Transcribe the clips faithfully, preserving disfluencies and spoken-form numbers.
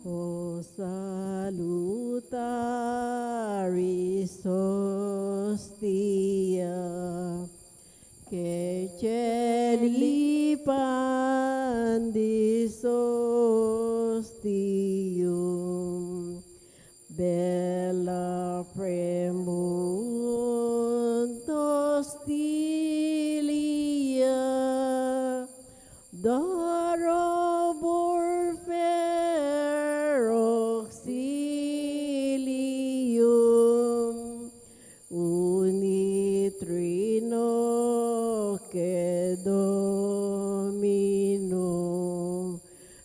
O salutaris hostia, que celebandis hostium, bella premunt hostilia, Darobur per auxilium, uni trino que Domino,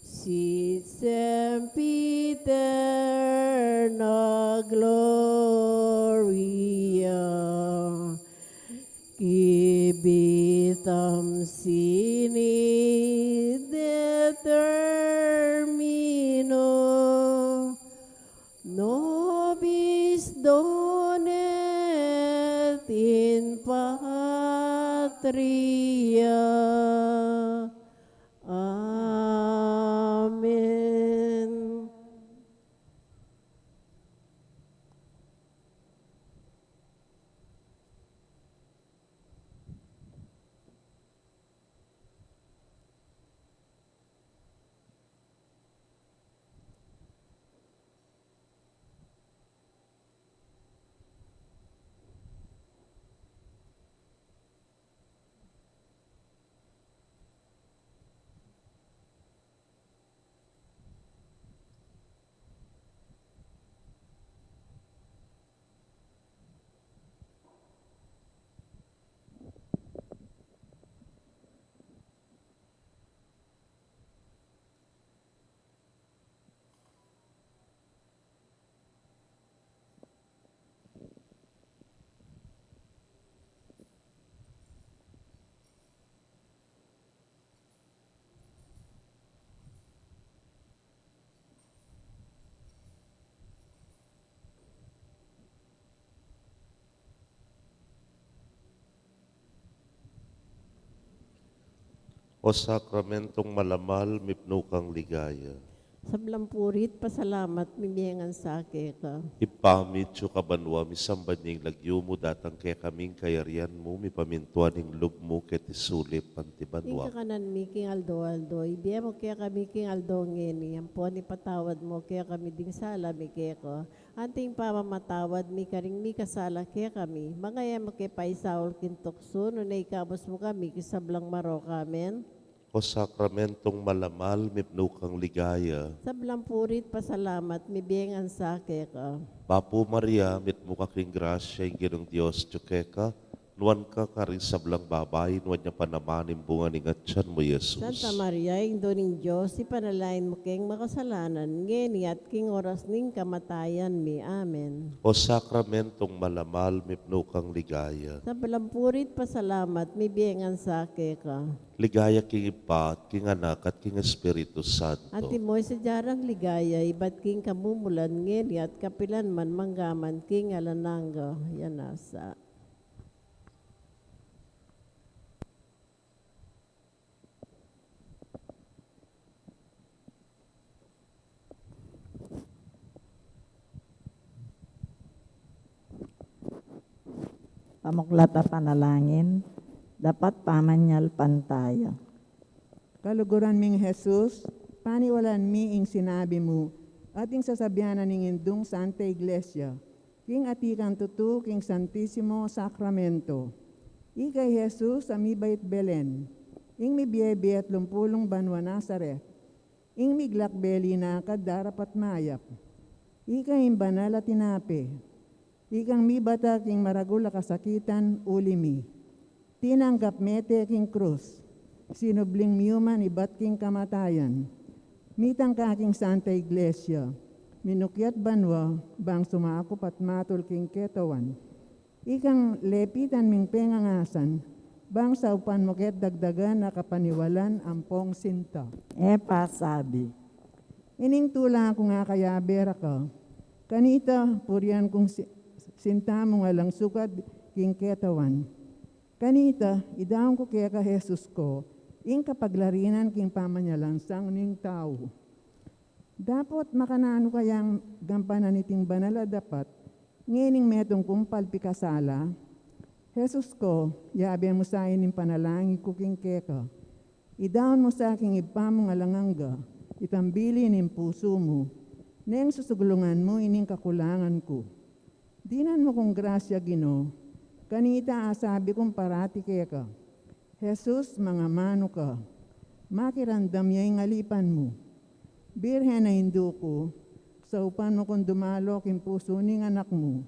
sit sempiterna gloria, qui vitam sine determino, nobis donet in patria. Amen. O sakramentong malamal, mipnu kang ligaya. Sablang puri't pasalamat, mibie ngan sa keka. Ibpa mi, atsu ka banua, misamban ya ing lagyu mu, datang kekami ing kayarian mu, mipamintuan ing lub mu keti sulip anti banua. Ing kakanan mi king aldo-aldo ibie mu kekami king aldo ngeni, ampon ipatawad mu kekami ding sala mi keka, anti ing pamamatawad mi karing mikasala kekami. Manga e mu ke paisaul king tuksu, nune ikabus mu kami king sablang marok. Amen. O sakramentong malamal, mipnu kang ligaya. Sablang puri't pasalamat, mibie ngan sa keka. Bapu Maria, mitmu ka king grasya, ing Ginung Dios atyu keka, nuan ka karing sablang babai, nuan ya pa naman ing bunga ning atyan mu, Jesus. Santa Maria, Indu ning Dios, ipanalangin mu keng makasalanan, ngeni at king oras ning kamatayan mi. Amen. O sakramentong malamal, mipnu kang ligaya. Sablang puri't pasalamat, mibie ngan sa keka. Ligaya king Ibpa, at king Anak, at king Espiritu Santo. Antimo ing sadya rang ligaya, ibat king kamumulan, ngeni at kapilan man, mangga man king alang angga. Yan nasa. Pamuklat a panalangin, dapat pamanyalpantaya. Kaluguran ming Jesus, paniwalan mi ing sinabi mu, at ing sasabian na ning Indung Santa Iglesia, king atikang tutu king Santisimo Sakramento. Ika i Jesus a mibait Belen, ing mibie-bie at lumpulung banua Nazaret, ing miglak beli na akad darapat mayap. Ika ing banal a tinape, ikang mibata king maragul a kasakitan uli mi. Tinanggap mete king krus, sinubling miyuman ibat king kamatayan. Mitang ka king Santa Iglesia, minukyat banua, bang sumakup at matul king ketawan. Ikang lepitan ming pengangasan, bang saupan mu ket dagdagan a kapaniwalan ampong sinta. E pasabi. Ining tula kung akayabe ra ka, kanita purian kung si-, sinta mung alang sukad king ketawan. Kanita, idaun ku keka Jesus ko, ing kapaglarinan king pamanyalansang ning tau. Dapot makananu kayang gampanan iting banal a dapat ngening metung kung palpikasala? Jesus ko, yabe mu sa ining panalangin ku king keka. Idaun mu sa king Ibpa mung alang angga itang bili ning pusu mu, neng susuglungan mu ining kakulangan ku. Dinan mu kung grasya, Ginu, kanita asabi kung parati keka, Jesus, mangamanu ka, makiramdam ya ing alipan mu. Birhen a Indu ku, saupan mu kung dumalo king pusu ning Anak mu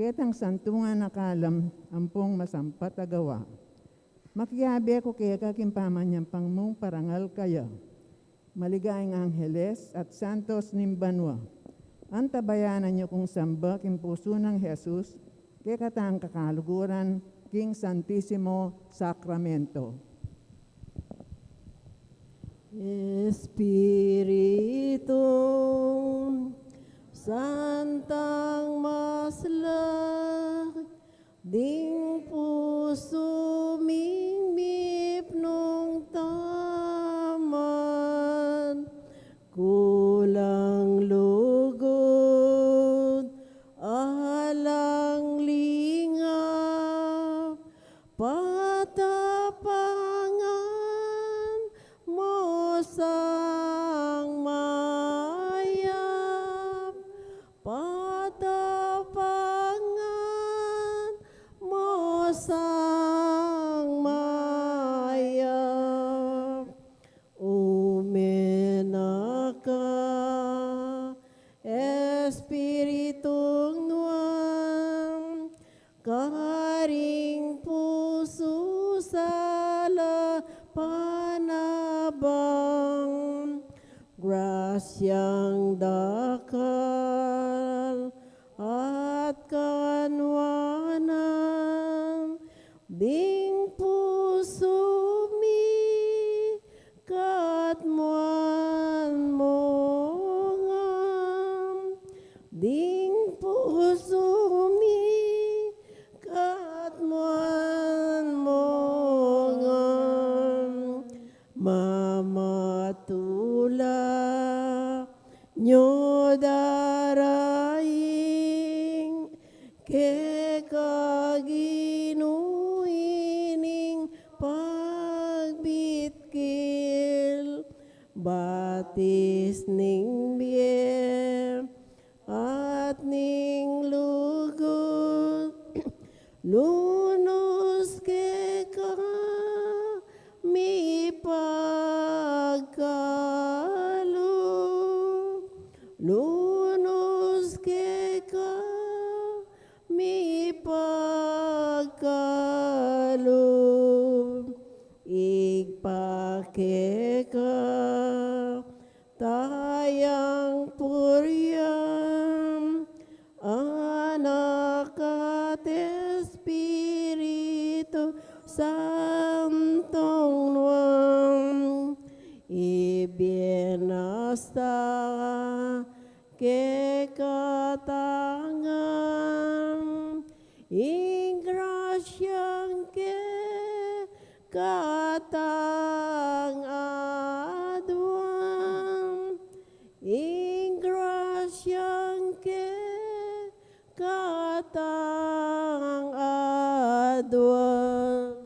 ketang santungan a kalam ampong masampat a gawa. Makiabe ku keka king pamanyampang mung parangal kaya. Maligayang angeles at santos ning banua, antabayanan yu kung samba king pusu nang Jesus kekatang kakaluguran king Santisimo Sakramento. Espiritu Santang maslag, ding pusu ming mipnung taman, kulang lugud, alang lingap, patapangan mu sang mayap, patapangan mu sang mayap. Ume na ka, Espiritung Nuan, karing pusu sala panabang, grasyang dakal at kanuanan, ding pusu mi katmuan mu ngan, ding pusu mi katmuan mu ngan, mamatula nyo daraing keka Ginu ining pagbitkil, batis ning bie at ning lugud, lunus keka mi pagkalub, lunus keka mi pagkalub. Ibpa, keka tayang purian, Anak at Espiritu Santong Nuan, ibie na sa kekatang ngan ing grasyang kekatang aduan, ing grasyang kekatang aduan.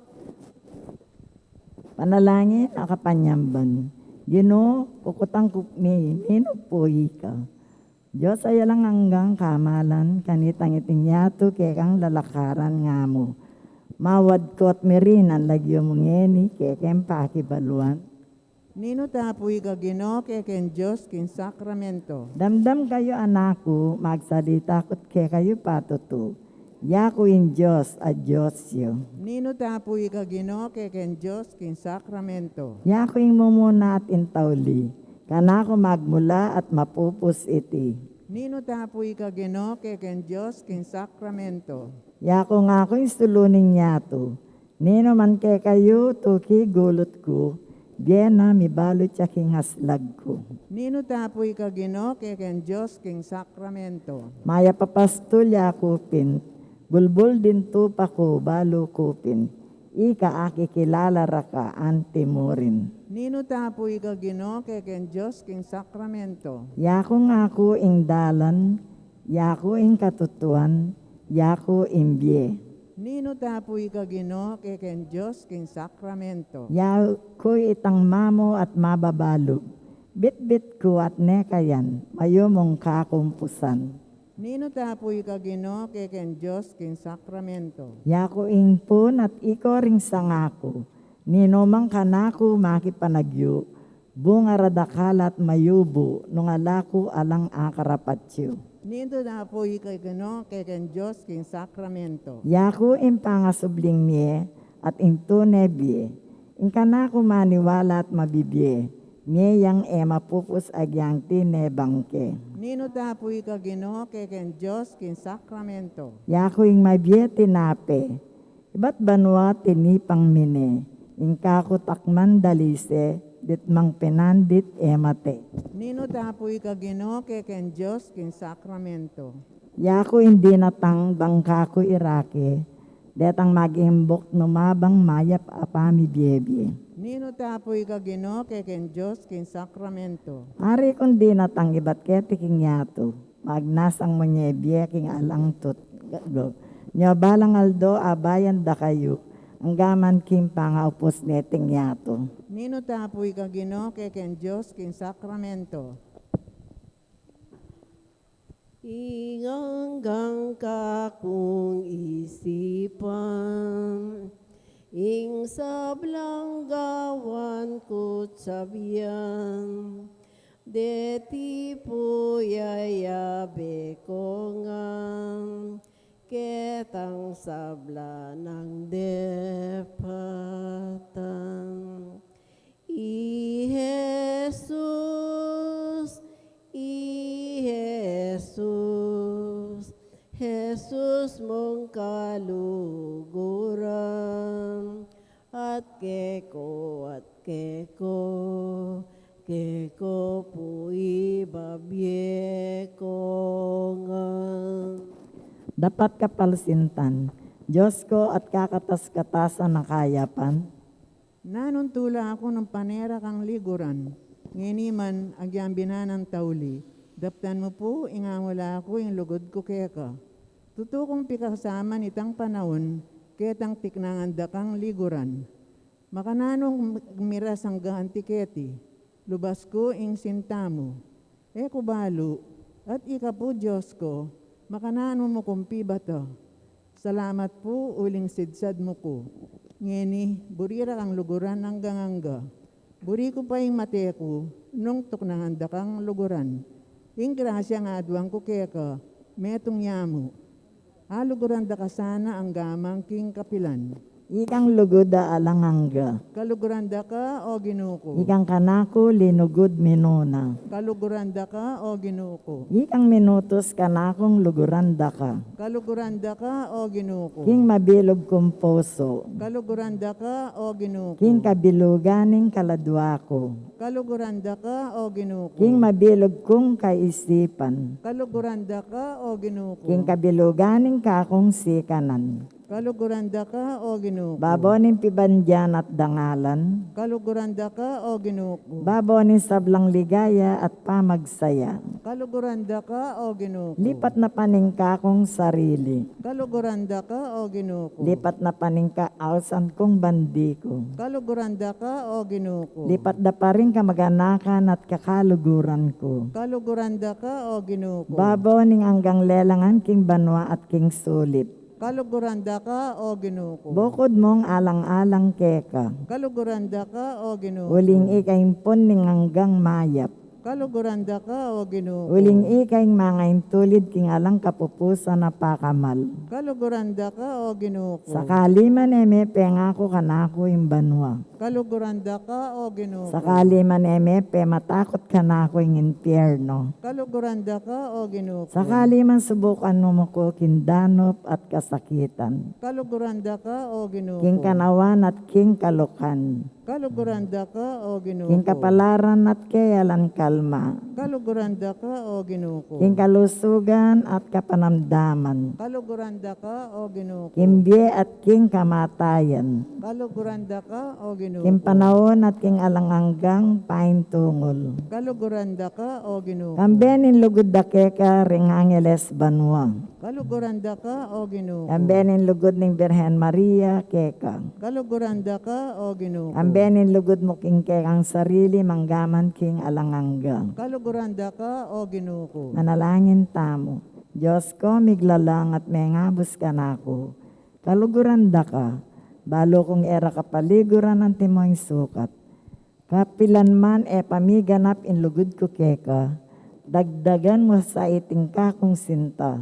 Panalangin a kapanyamban. Ginu, kukutan ku mi, ninu pu ika. Dios a alang anggang kamalan, kanitang iting yatu kekang lalakaran nga mu. Mawadkot mi rin ang lagyu mu ngeni kekeng pakibaluan. Ninu ta pu ika, Ginu, kekeng Dios king sakramento? Damdam kayu, anak ku, magsalita ku't kekayu patutu. Yaku ing Dios a Dios yu. Ninu ta pu ika, Ginu, kekeng Dios king sakramento? Yaku ing mumuna at ing tauli. Kanaku magmula at mapupus iti. Ninu ta pu ika, Ginu, kekeng Dios king sakramento? Yaku ngaku ing sulu ning yatu. Ninu man kekayu tuki gulut ku, bie na mibalut ya king aslag ku. Ninu ta pu ika, Ginu, kekeng Dios king sakramento? Mayap a pastul yaku pin, bulbul ding tupa ku balu ku pin. ika akikilala ra ka anti murin. Ninu ta pu ika, Ginu, kekeng Dios king sakramento? Yaku ngaku ing dalan, yaku ing katutuan, yaku ing bie. Ninu ta pu ika, Ginu, kekeng Dios king sakramento? Yaku itang mamu at mababalug, bitbit ku at ne ka yan, mayumung kakumpusan. Ninu ta pu ika, Ginu, kekeng Dios king sakramento? Yaku ing pun at iko ring sanga ku, ninu mang kanaku makipanagyu, bunga ra dakal at mayubu, nung ala ku alang akarapat yu. Ninu ta pu ika, Ginu, kekeng Dios king sakramento? Yaku ing pangasubling mie at ing tune bie, ing kanaku maniwala at mabibie, mie yang e mapupus agyang tine bangke. Ninu ta pu ika, Ginu, kekeng Dios king sakramento? Yaku ing mabie tinape, ibat banua tinipang mine, ing kaku takman dalise, ditmang pinandit e mate. Ninu ta pu ika, Ginu, kekeng Dios king sakramento? Yaku ing dinatang bang kaku irake, detang magimbuk nu ma bang mayap a pamibiebie. Ninu ta pu ika, Ginu, kekeng Dios king sakramento? Ari kung dinatang ibat keti king yatu, magnasang mu nye bie king alang tutgo. Nyo balang aldo abayan da kayu, anggaman king pangaupus neting yatu. Ninu ta pu ika, Ginu, kekeng Dios king sakramento? Ing anggang kakung isipan, ing sablang gawan ku't sabian, deti pu yayabe ku ngan, ketang sabla nang depatan. I Jesus, i Jesus, Jesus mung kaluguran, at keku, at keku, keku pu ibabie ku ngan. Dapat kapalsintan, Dios ku at kakatas-katasan a kayapan. Nanung tula ku nung pane ra kang liguran, ngeni man agyang binanang tauli, daptan mu pu ing amula ku ing lugud ku keka. Tutu kung pikasaman itang panaun, ketang tiknangan da kang liguran. Makananu miras angga anti keti, lubas ku ing sinta mu. E ku balu, at ika pu Dios ku, makananu mu kung pibata. Salamat pu uling sidsad mu ku. Ngeni, buri ra kang luguran anggang angga. Buri ku pa ing mate ku, nung tuknangan da kang luguran. Ing grasya ngan aduan ku keka, metung ya mu. Aluguran da ka sana angga man king kapilan. Ikang lugud a alang angga. Kaluguran da ka, o Ginu ku. Ikang kanaku linugud minuna. Kaluguran da ka, o Ginu ku. Ikang minutus kanakung luguran da ka. Kaluguran da ka, o Ginu ku. King mabilug kung pusu. Kaluguran da ka, o Ginu ku. King kabilugan ning kaladua ku. Kaluguran da ka, o Ginu ku. King mabilug kung kaisipan. Kaluguran da ka, o Ginu ku. King kabilugan ning kakung sikanan. Kaluguran da ka, o Ginu ku. Babo ning pibandian at dangalan. Kaluguran da ka, o Ginu ku. Babo ning sablang ligaya at pamagsaya. Kaluguran da ka, o Ginu ku. Lipat na pa ning kakung sarili. Kaluguran da ka, o Ginu ku. Lipat na pa ning kaausan kung bandi ku. Kaluguran da ka, o Ginu ku. Lipat da pa ring kamaganakan at kakaluguran ku. Kaluguran da ka, o Ginu ku. Babo ning anggang lelangan king banua at king sulip. Kaluguran da ka, o Ginu ku. Bukud mung alang-alang keka. Kaluguran da ka, o Ginu ku. Uling ika ing pun ning anggang mayap. Kaluguran da ka, o Ginu ku. Uling ika ing mangaintulid king alang kapupusan a pakamal. Kaluguran da ka, o Ginu ku. Sakali man e mepengaku kanaku ing banua. Kaluguran da ka, O Ginu ku. Sakali man e me pematakut kanaku ing impiernu. Kaluguran da ka, O Ginu ku. Sakali man subukan mu ku king danup at kasakitan. Kaluguran da ka, O Ginu ku. King kanawan at king kalukan. Kaluguran da ka, O Ginu ku. King kapalaran at kealan kalma. Kaluguran da ka, O Ginu ku. King kalusugan at kapanamdaman. Kaluguran da ka, O Ginu ku. King bie at king kamatayan. Kaluguran da ka, O Ginu ku. King panaun at king alang anggang paintungul. Kaluguran da ka, O Ginu ku. Kambe ning lugud da keka ring angeles banua. Kaluguran da ka, O Ginu ku. Kambe ning lugud ning Birhen Maria keka. Kaluguran da ka, O Ginu ku. Kambe ning lugud mu king kekang sarili manggaman king alang angga. Kaluguran da ka, O Ginu ku. Manalangin tamu. Dios ku, miglalang at mengabus kanaku. Kaluguran da ka, balu kung e ra kapaliguran antimong sukat. Kapilan man e pamiganap ing lugud ku keka, dagdagan mu sa iting kakung sinta.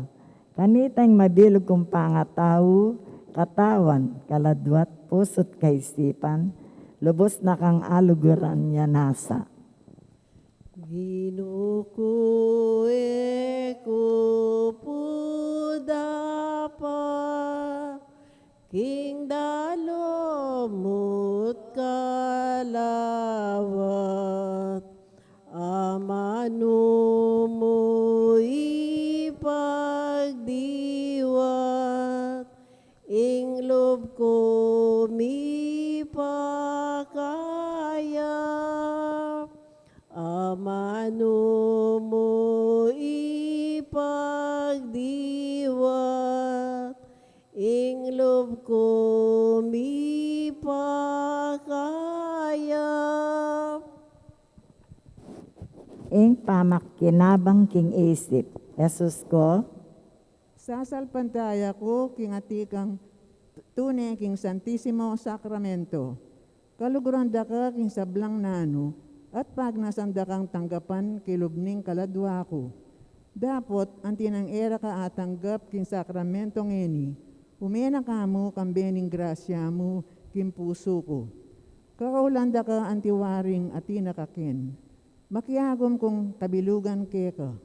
Kanita ing mabilug kung pangatau, katawan, kaladwa at pusu't kaisipan, lubus na kang aluguran ya nasa. Ginu ku, e ku pu dapat king dalu mu't kalawat, amanu mu ipagdiwat, ing lub ku mipakaya, amanu mu ipagdiwat, ing lub ku mipakaya. Ing pamakinabang king isip. Jesus ku, sasalpantaya ku king atikang tune king Santisimo Sakramento. Kaluguran da ka king sablang nanu, at pagnasan da kang tanggapan king lub ning kaladwa ku. Dapot anti nang e ra ka atanggap king sakramento ngeni, ume na ka mu kambe ning grasya mu king pusu ku. Kakaulan da ka anti waring atin na ka ken. Makiagum kung kabilugan keka.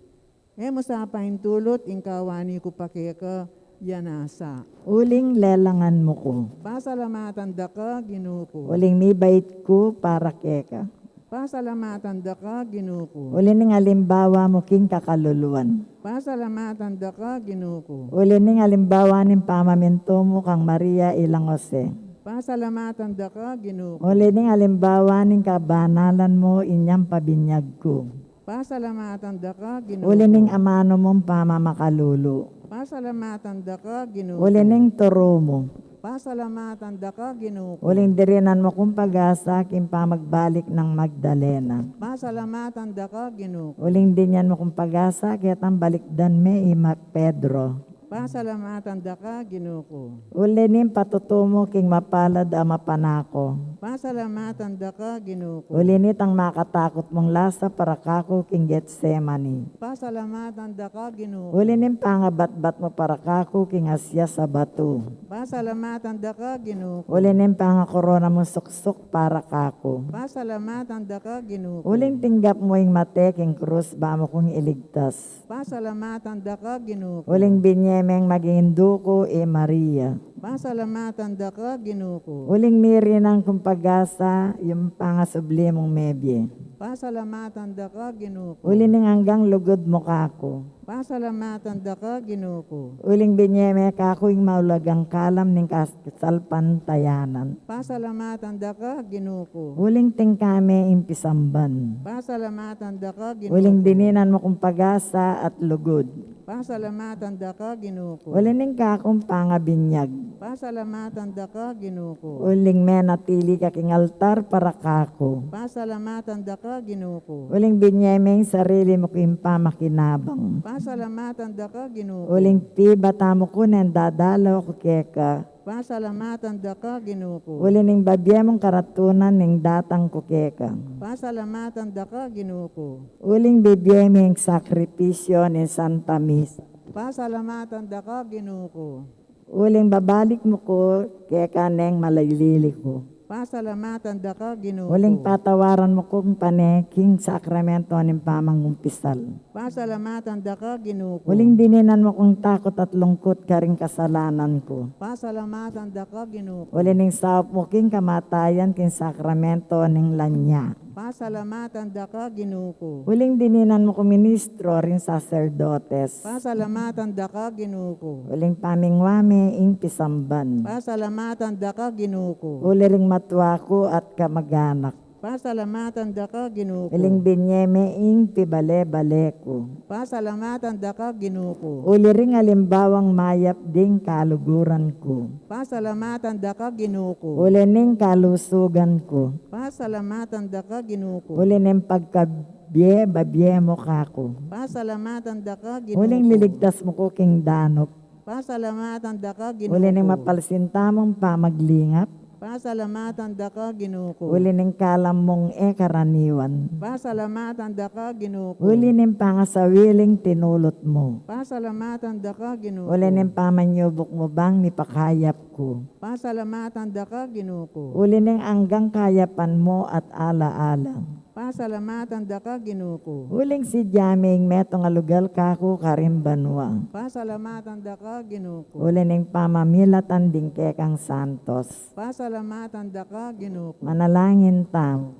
E mu sa paintulut ing kawani ku pa keka, ya nasa. Uling lelangan mu ku. Pasalamatan da ka, Ginu ku. Uling mibait ku para keka. Pasalamatan da ka, Ginu ku. Uli ning alimbawa mu king kakaluluan. Pasalamatan da ka, Ginu ku. Uli ning alimbawa ning pamamintu mu kang Maria ilang Jose. Pasalamatan da ka, Ginu ku. Uli ning alimbawa ning kabanalan mu inyang pabinyag ku. Pasalamatan da ka, Ginu ku. Uli ning amanu mung pamamakalulu. Pasalamatan da ka, Ginu ku. Uli ning turu mu. Pasalamatan da ka, Ginu ku. Uling dirinan mu kung pag-asa king pamagbalik nang Magdalena. Pasalamatan da ka, Ginu ku. Uling dinyan mu kung pag-asa ketang balikdan me i Pedro. Pasalamatan da ka, Ginu ku. Uli ning patutu mu king mapalad a mapanako. Pasalamatan da ka, Ginu ku. Uli nitang makatakut mung lasa para kaku king Getsemani. Pasalamatan da ka, Ginu ku. Uli ning pangabatbat mu para kaku king asias a batu. Pasalamatan da ka, Ginu ku. Uli ning pangakorona mung suksuk para kaku. Pasalamatan da ka, Ginu ku. Uling tinggap mu ing mate king krus ba mu kung iligtas. Pasalamatan da ka, Ginu ku. Uling binye meng maging indu ku i Maria. Pasalamatan da ka, Ginu ku. Uling mirinan kung pag-asa ing pangasubli mung mebie. Pasalamatan da ka, Ginu ku. Uli ning anggang lugud mu kaku. Pasalamatan da ka, Ginu ku. Uling binye me kaku ing maulagang kalam ning kas- kasalpantayanan. Pasalamatan da ka, Ginu ku. Uling tingka me ing pisamban. Pasalamatan da ka, Ginu ku. Uling dininan mu kung pag-asa at lugud. Pasalamatan da ka, Ginu ku. Uli ning kakung pangabinyag. Pasalamatan da ka, Ginu ku. Uling menatili ka king altar para kaku. Pasalamatan da ka, Ginu ku. Uling binye me ing sarili mu king pamakinabang. Pasalamatan da ka, Ginu ku. Uling pibata mu ku neng dadalaw ku keka. Pasalamatan da ka, Ginu ku. Uli ning babie mung karatunan ning datang ku keka. Pasalamatan da ka, Ginu ku. Uling bibie meng sakripisyo ning Santa Misa. Pasalamatan da ka, Ginu ku. Uling babalik mu ku keka neng malilili ku. Pasalamatan da ka, Ginu ku. Uling patawaran mu kung pane king sakramento ning pamangumpisal. Pasalamatan da ka, Ginu ku. Uling dininan mu kung takut at lungkut karing kasalanan ku. Pasalamatan da ka, Ginu ku. Uli ning saup mu king kamatayan king sakramento ning lanya. Pasalamatan da ka, Ginu ku. Uling dininan mu kung ministro ring saserdotes. Pasalamatan da ka, Ginu ku. Uling pamingwa me ing pisamban. Pasalamatan da ka, Ginu ku. Uli ring matwa ku at kamaganak. Pasalamatan da ka, Ginu ku. Uling binye me ing pibale-bale ku. Pasalamatan da ka, Ginu ku. Uli ring alimbawang mayap ding kaluguran ku. Pasalamatan da ka, Ginu ku. Uli ning kalusugan ku. Pasalamatan da ka, Ginu ku. Uli ning pagkabie-babie mu kaku. Pasalamatan da ka, Ginu ku. Uling liligtas mu ku king danup. Pasalamatan da ka, Ginu ku. Uli ning mapalsinta mung pamaglingap. Pasalamatan da ka, Ginu ku. Uli ning kalam mung e karaniwan. Pasalamatan da ka, Ginu ku. Uli ning pangasawiling tinulut mu. Pasalamatan da ka, Ginu ku. Uli ning pamanyubuk mu bang mipakayap ku. Pasalamatan da ka, Ginu ku. Uli ning anggang kayapan mu at ala-alang. Pasalamatan da ka, Ginu ku. Uling sidya me ing metung a lugal kaku karing banua. Pasalamatan da ka, Ginu ku. Uli ning pamamilatan ding kekang santos. Pasalamatan da ka, Ginu ku. Manalangin tamu.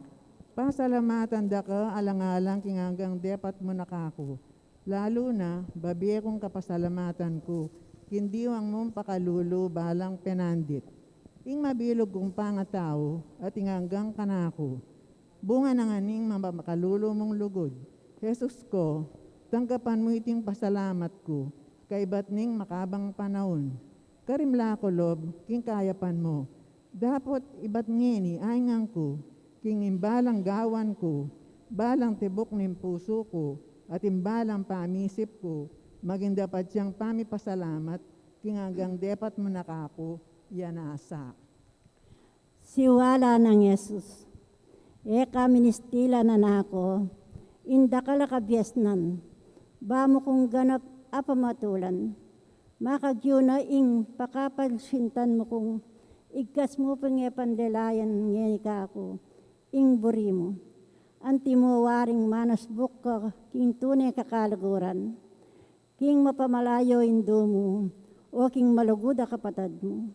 Pasalamatan da ka alang-alang king anggang depat mu na kaku. Lalu na, babie kung kapasalamatan ku king diwang mung pakalulu balang penandit. Ing mabilug kung pangatau at ing anggang kanaku. Bunga na ngening mamakalulu mung lugud. Jesus ku, tanggapan mu iting pasalamat ku kaibat ning makabang panaun. Karimla ku lub king kayapan mu. Dapot ibat ngeni aingan ku king imbalang gawan ku, balang tibuk ning pusu ku, at imbalang pamisip ku, maging dapat yang pamipasalamat king anggang depat mu na kaku. Iya na sa. Siwala nang Jesus. E ka ministilan, anak ku, ing dakal a kabiasnan, ba mu kung ganap a pamatulan. Makagyu na ing pakapalsintan mu kung igkas mu pung e panlelayan ngeni kaku ing buri mu. Antimo waring manasbuk ka king tune kakaluguran. King mapamalayu ing dumu, o king malugud a kapatad mu.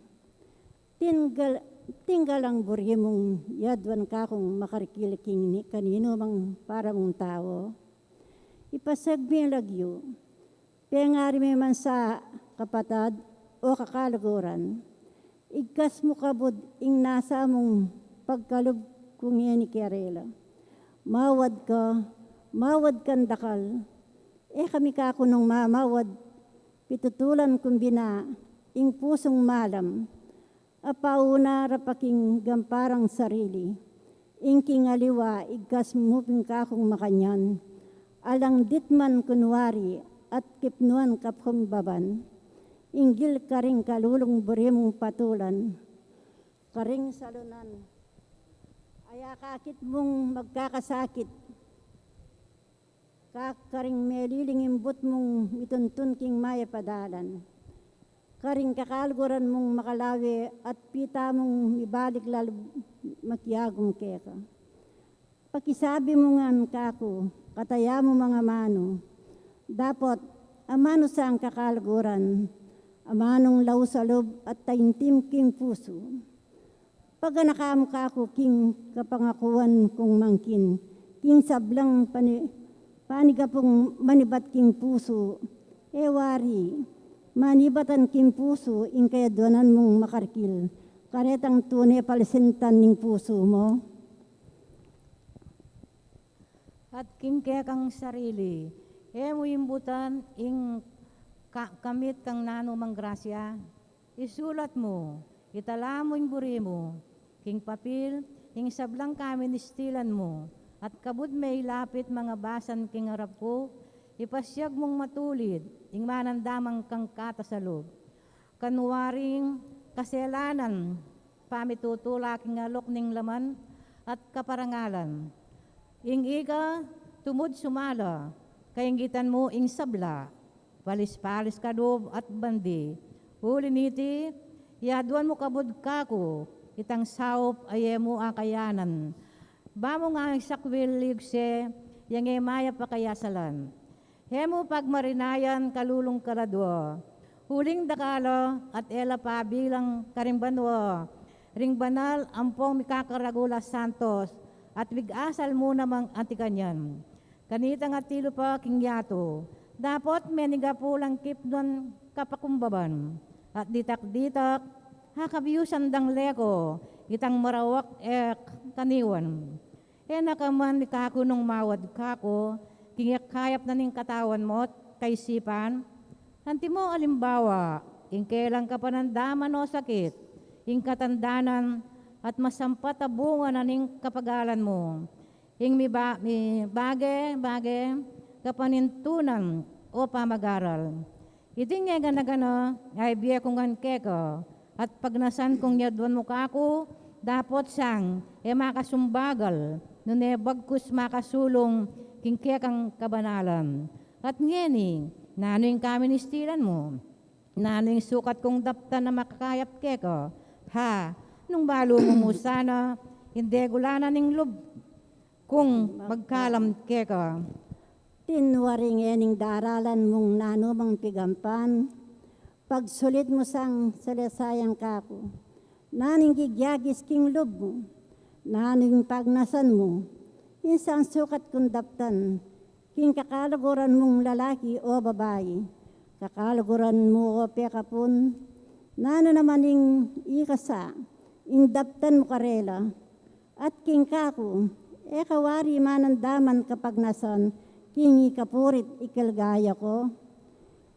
Tinggal, tinggal ang buri mung yaduan kakung makarikil king ni-, kaninu mang para mung tau. Ipasag me lagyu, pengari me man sa kapatad o kakaluguran. Igkas mu kabud ing nasa mung pagkalub ku ngeni karela. Mawad ka, mawad kang dakal. E kami kaku nung mamawad, pitutulan kung bina ing pusung malam. Apauna ra pa king gamparang sarili. Ing king aliwa, igkas mu pin kakung makanyan. Alang ditman kunwari at kipnuan kapumbaban. Inggil karing kalulung buri mung patulan. Karing salunan. Aya kakit mung magkakasakit. Ka-, karing meliling imbut mung mituntun king mayap a dalan. Karing kakaluguran mung makalawe at pita mung mibalik lalu makiagum keka. Pakisabi mu ngan kaku, kataya mu mang amanu. Dapot, amanu sang kakaluguran, amanung laus a lub at taintim king pusu. Paganaka mu kaku king kapangakuan kung mangkin, king sablang pani-, panigapung manibat king pusu, e wari, manibatan king pusu ing kayaduanan mung makarikil, karetang tune palisintan ning pusu mu. At king kekang sarili, e mu imbutan ing ka-, kamit kang nanumang grasya. Isulat mu, itala mu ing buri mu king papil ing sablang kaministilan mu, at kabud me ilapit mangabasan king arap ku, ipasiag mung matulid ing manandamang kang katasalub. Kanwaring kaselanan pamitutula king alok ning laman at kaparangalan. Ing ika tumud sumala, kainggitan mu ing sabla, palis-palis ka lub at bandi. Uli niti, yaduan mu kabud kaku itang saup a e mu akayanan. Ba mu ngang isakwil ligse, yang e mayap a kayasalan. E mu pagmarinayan kalulung kaladua. Uling dakal la at e la pabilang karing banua ring banal ampong mikakaragul a santos, at migasal mu namang anti kanyan. Kanitang atilu pa king yatu, dapot menigapu lang kipnuan kapakumbaban, at ditak-ditak, hakabiusan dang leko itang marawak e kaniwan. E na ka man mikakunung mawad kaku, king e kayap na ning katawan mu't kaisipan? Antimo alimbawa, ing kelang kapanandaman o sakit, ing katandanan, at masampat a bunga na ning kapagalan mu, ing miba-, mibage-bage kapanintunan o pamagaral. Iting e gana-gana, a ibie ku ngan keka, at pagnasan kung yaduan mu kaku, dapot sang e makasumbagal, nune bagkus makasulung king kekang kabanalan. At ngeni, nanu ing kaministilan mu? Nanu ing sukat kung daptan a makakayap keka? Ha, nung balu mu mu sana, ing degulanan ning lub kung magkalam keka. Tinwaring e ning daralan mung nanu mang pigampan, pagsulit mu sang salesayan kaku. Nanu ing gigyagis king lub mu? Nanu ing pagnasan mu? Ing sang sukat kung daptan king kakaluguran mung lalaki o babai, kakaluguran mu o pekapun? Nanu naman ing ikasa, ing daptan mu karela? At king kaku, e ka wari manandaman kapagnasan king ikapurit ikalgaya ko?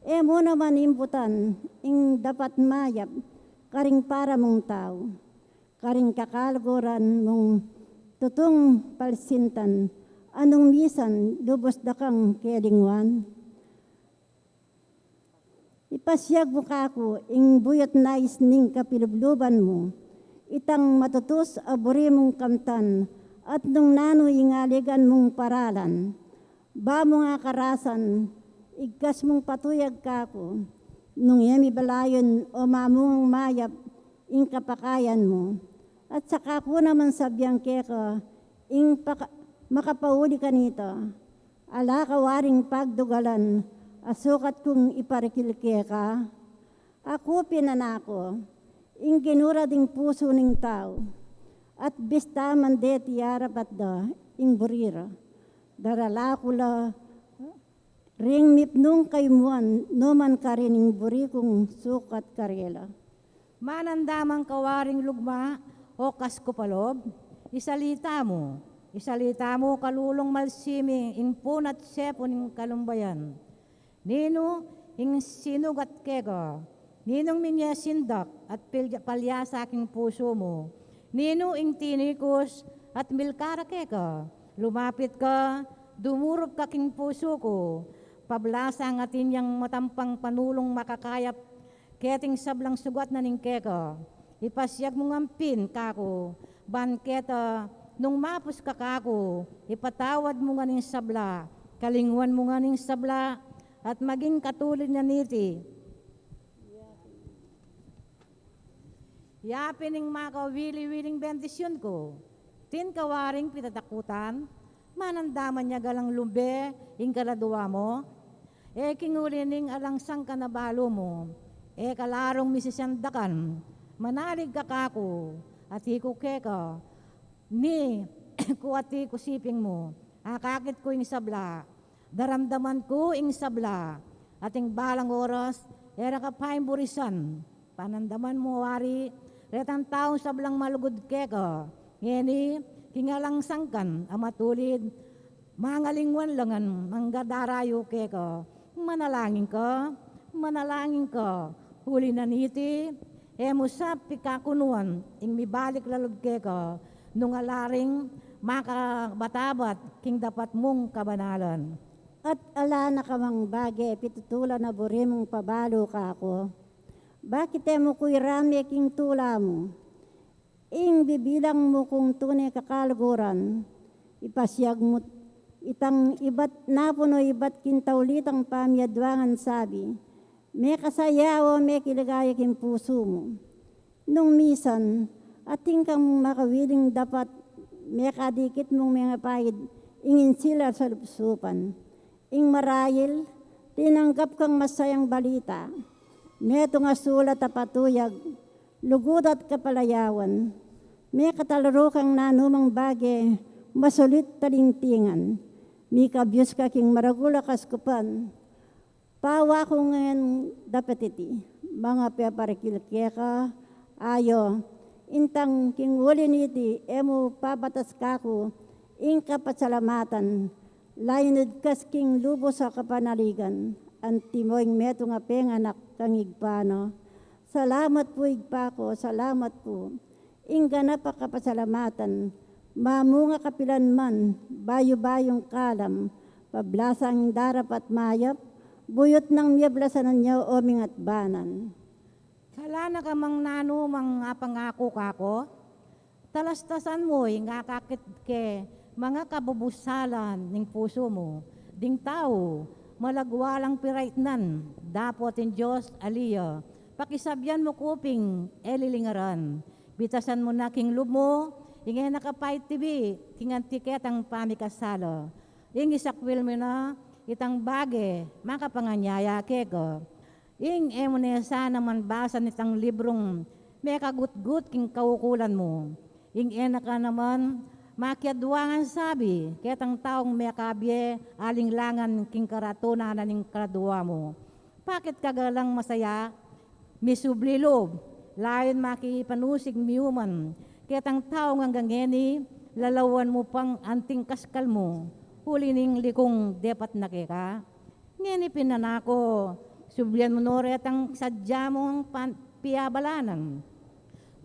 E mu naman imbutan ing dapat mayap karing para mung tau, karing kakaluguran mung tutung palsintan, a nung misan lubus da kang kelinguan? Ipasiag mu kaku ing buyut nais ning kapilubluban mu, itang matutus a buri mung kamtan, at nung nanu ing aligan mung paralan. Ba mu nga karasan, igkas mung patuyag kaku, nung e mi balayun o mamungang mayap ing kapakayan mu. At saka ku naman sabian keka ing paka-, makapauli kanita, ala ka waring pagdugalan a sukat kung iparikil keka? Aku pin, anak ku, ing ginura ding pusu ning tau, at bista man deti arapat da ing buri ra. Darala ku la ring mipnung kaymuan, nu man karin ing buri kung sukat karela. Manandaman ka waring lugma o kas ku pa lub? Isalita mu, isalita mu kalulung malsimi ing puna at sepu ning kalumbayan. Ninu ing sinugat keka? Ninung minye sindak at pilya-, palyasa king pusu mu? Ninu ing tinikus at milkara keka? Lumapit ka, dumurup ka king pusu ku, pablasang atin yang matampang panulung makakayap keting sablang sugat na ning keka. Ipasiag mu ngan pin kaku, ban keta, nung mapus ka kaku, ipatawad mu ngan ing sabla, kalinguan mu ngan ing sabla, at maging katulid na niti. Ya pin ing makawili-wiling bendisyun ku. Atin ka waring pitatakutan? Manandaman ya galang lumbe ing kaladua mu? E king uli ning alang sangkan a balu mu, e ka larung misisandakan. Manalig ka kaku, ati ku keka, ni ku ati ku siping mu, akakit ku ing sabla, daramdaman ku ing sabla, at ing balang oras, e ra ka paimburisan. Panandaman mu wari retang taung sablang malugud keka, ngeni king alang sangkan a matulid, mangalinguan la ngan mangga darayu keka. Manalangin ka, manalangin ka, uli na niti, e mu sa pikakunuan ing mibalik la lub keka, nung ala ring makabatabat king dapat mung kabanalan. At ala na ka mang bage pitutulan a buri mung pabalu kaku. Bakit e mu ku irame king tula mu ing bibilang mu kung tune kakaluguran? Ipasiag mu itang ibat napun o ibat king taulitang pamiaduangan sabi, mekasaya o mekiligaya king pusu mu. Nung misan, Atin kang makawiling dapat mekadikit mung mengapaid ing insilar salupsupan. Ing marail, tinanggap kang masayang balita. Metung a sulat a patuyag, lugud at kapalayawan. Mekatalaru kang nanumang bage, masulit talintingan. Mikabius ka king maragul a kaskupan. Pawa ku ngan dapet iti, mangapeparikil keka, ayo, intang king uli niti, e mu pabatas kaku, ing kapasalamatan, lainid kas king lubus a kapanaligan, antimo ing metung a penganak kang Ibpa no. Salamat pu Ibpa ku, salamat pu. Ing ganap a kapasalamatan, mamunga kapilan man, bayu-bayung kalam, pablasang darapat mayap, buyut nang miyablasan na niya o mingat banan. Ala na ka mang nanumang apangaku kaku, talastasan mu ing akakit ke manga kabubusalan ning pusu mu, ding tau, malagwa lang piraitnan, dapot ing Dios ali ya, pakisabian mu ku pin e lilingaran, bitasan mu na king lub mu, ing e na ka pa itibi, king anti ketang pamikasala, ing isakwil mu na, itang bage, makapanganyaya keka. Ing e mu ne sana man basan itang librung mekagutgut king kaukulan mu. Ing e na ka naman makiadwa ngan sabi ketang taung mekabie aling langan king karatunan na ning kaladwa mu. Bakit ka galang masaya? Misubli lub, lain makipanusig miuman ketang taung anggang ngeni, lalawan mu pang anting kaskal mu, uli ning likung depat na keka. Ngeni pin anak ku, sublian mu no retang sadya mung pan-, piabalanan.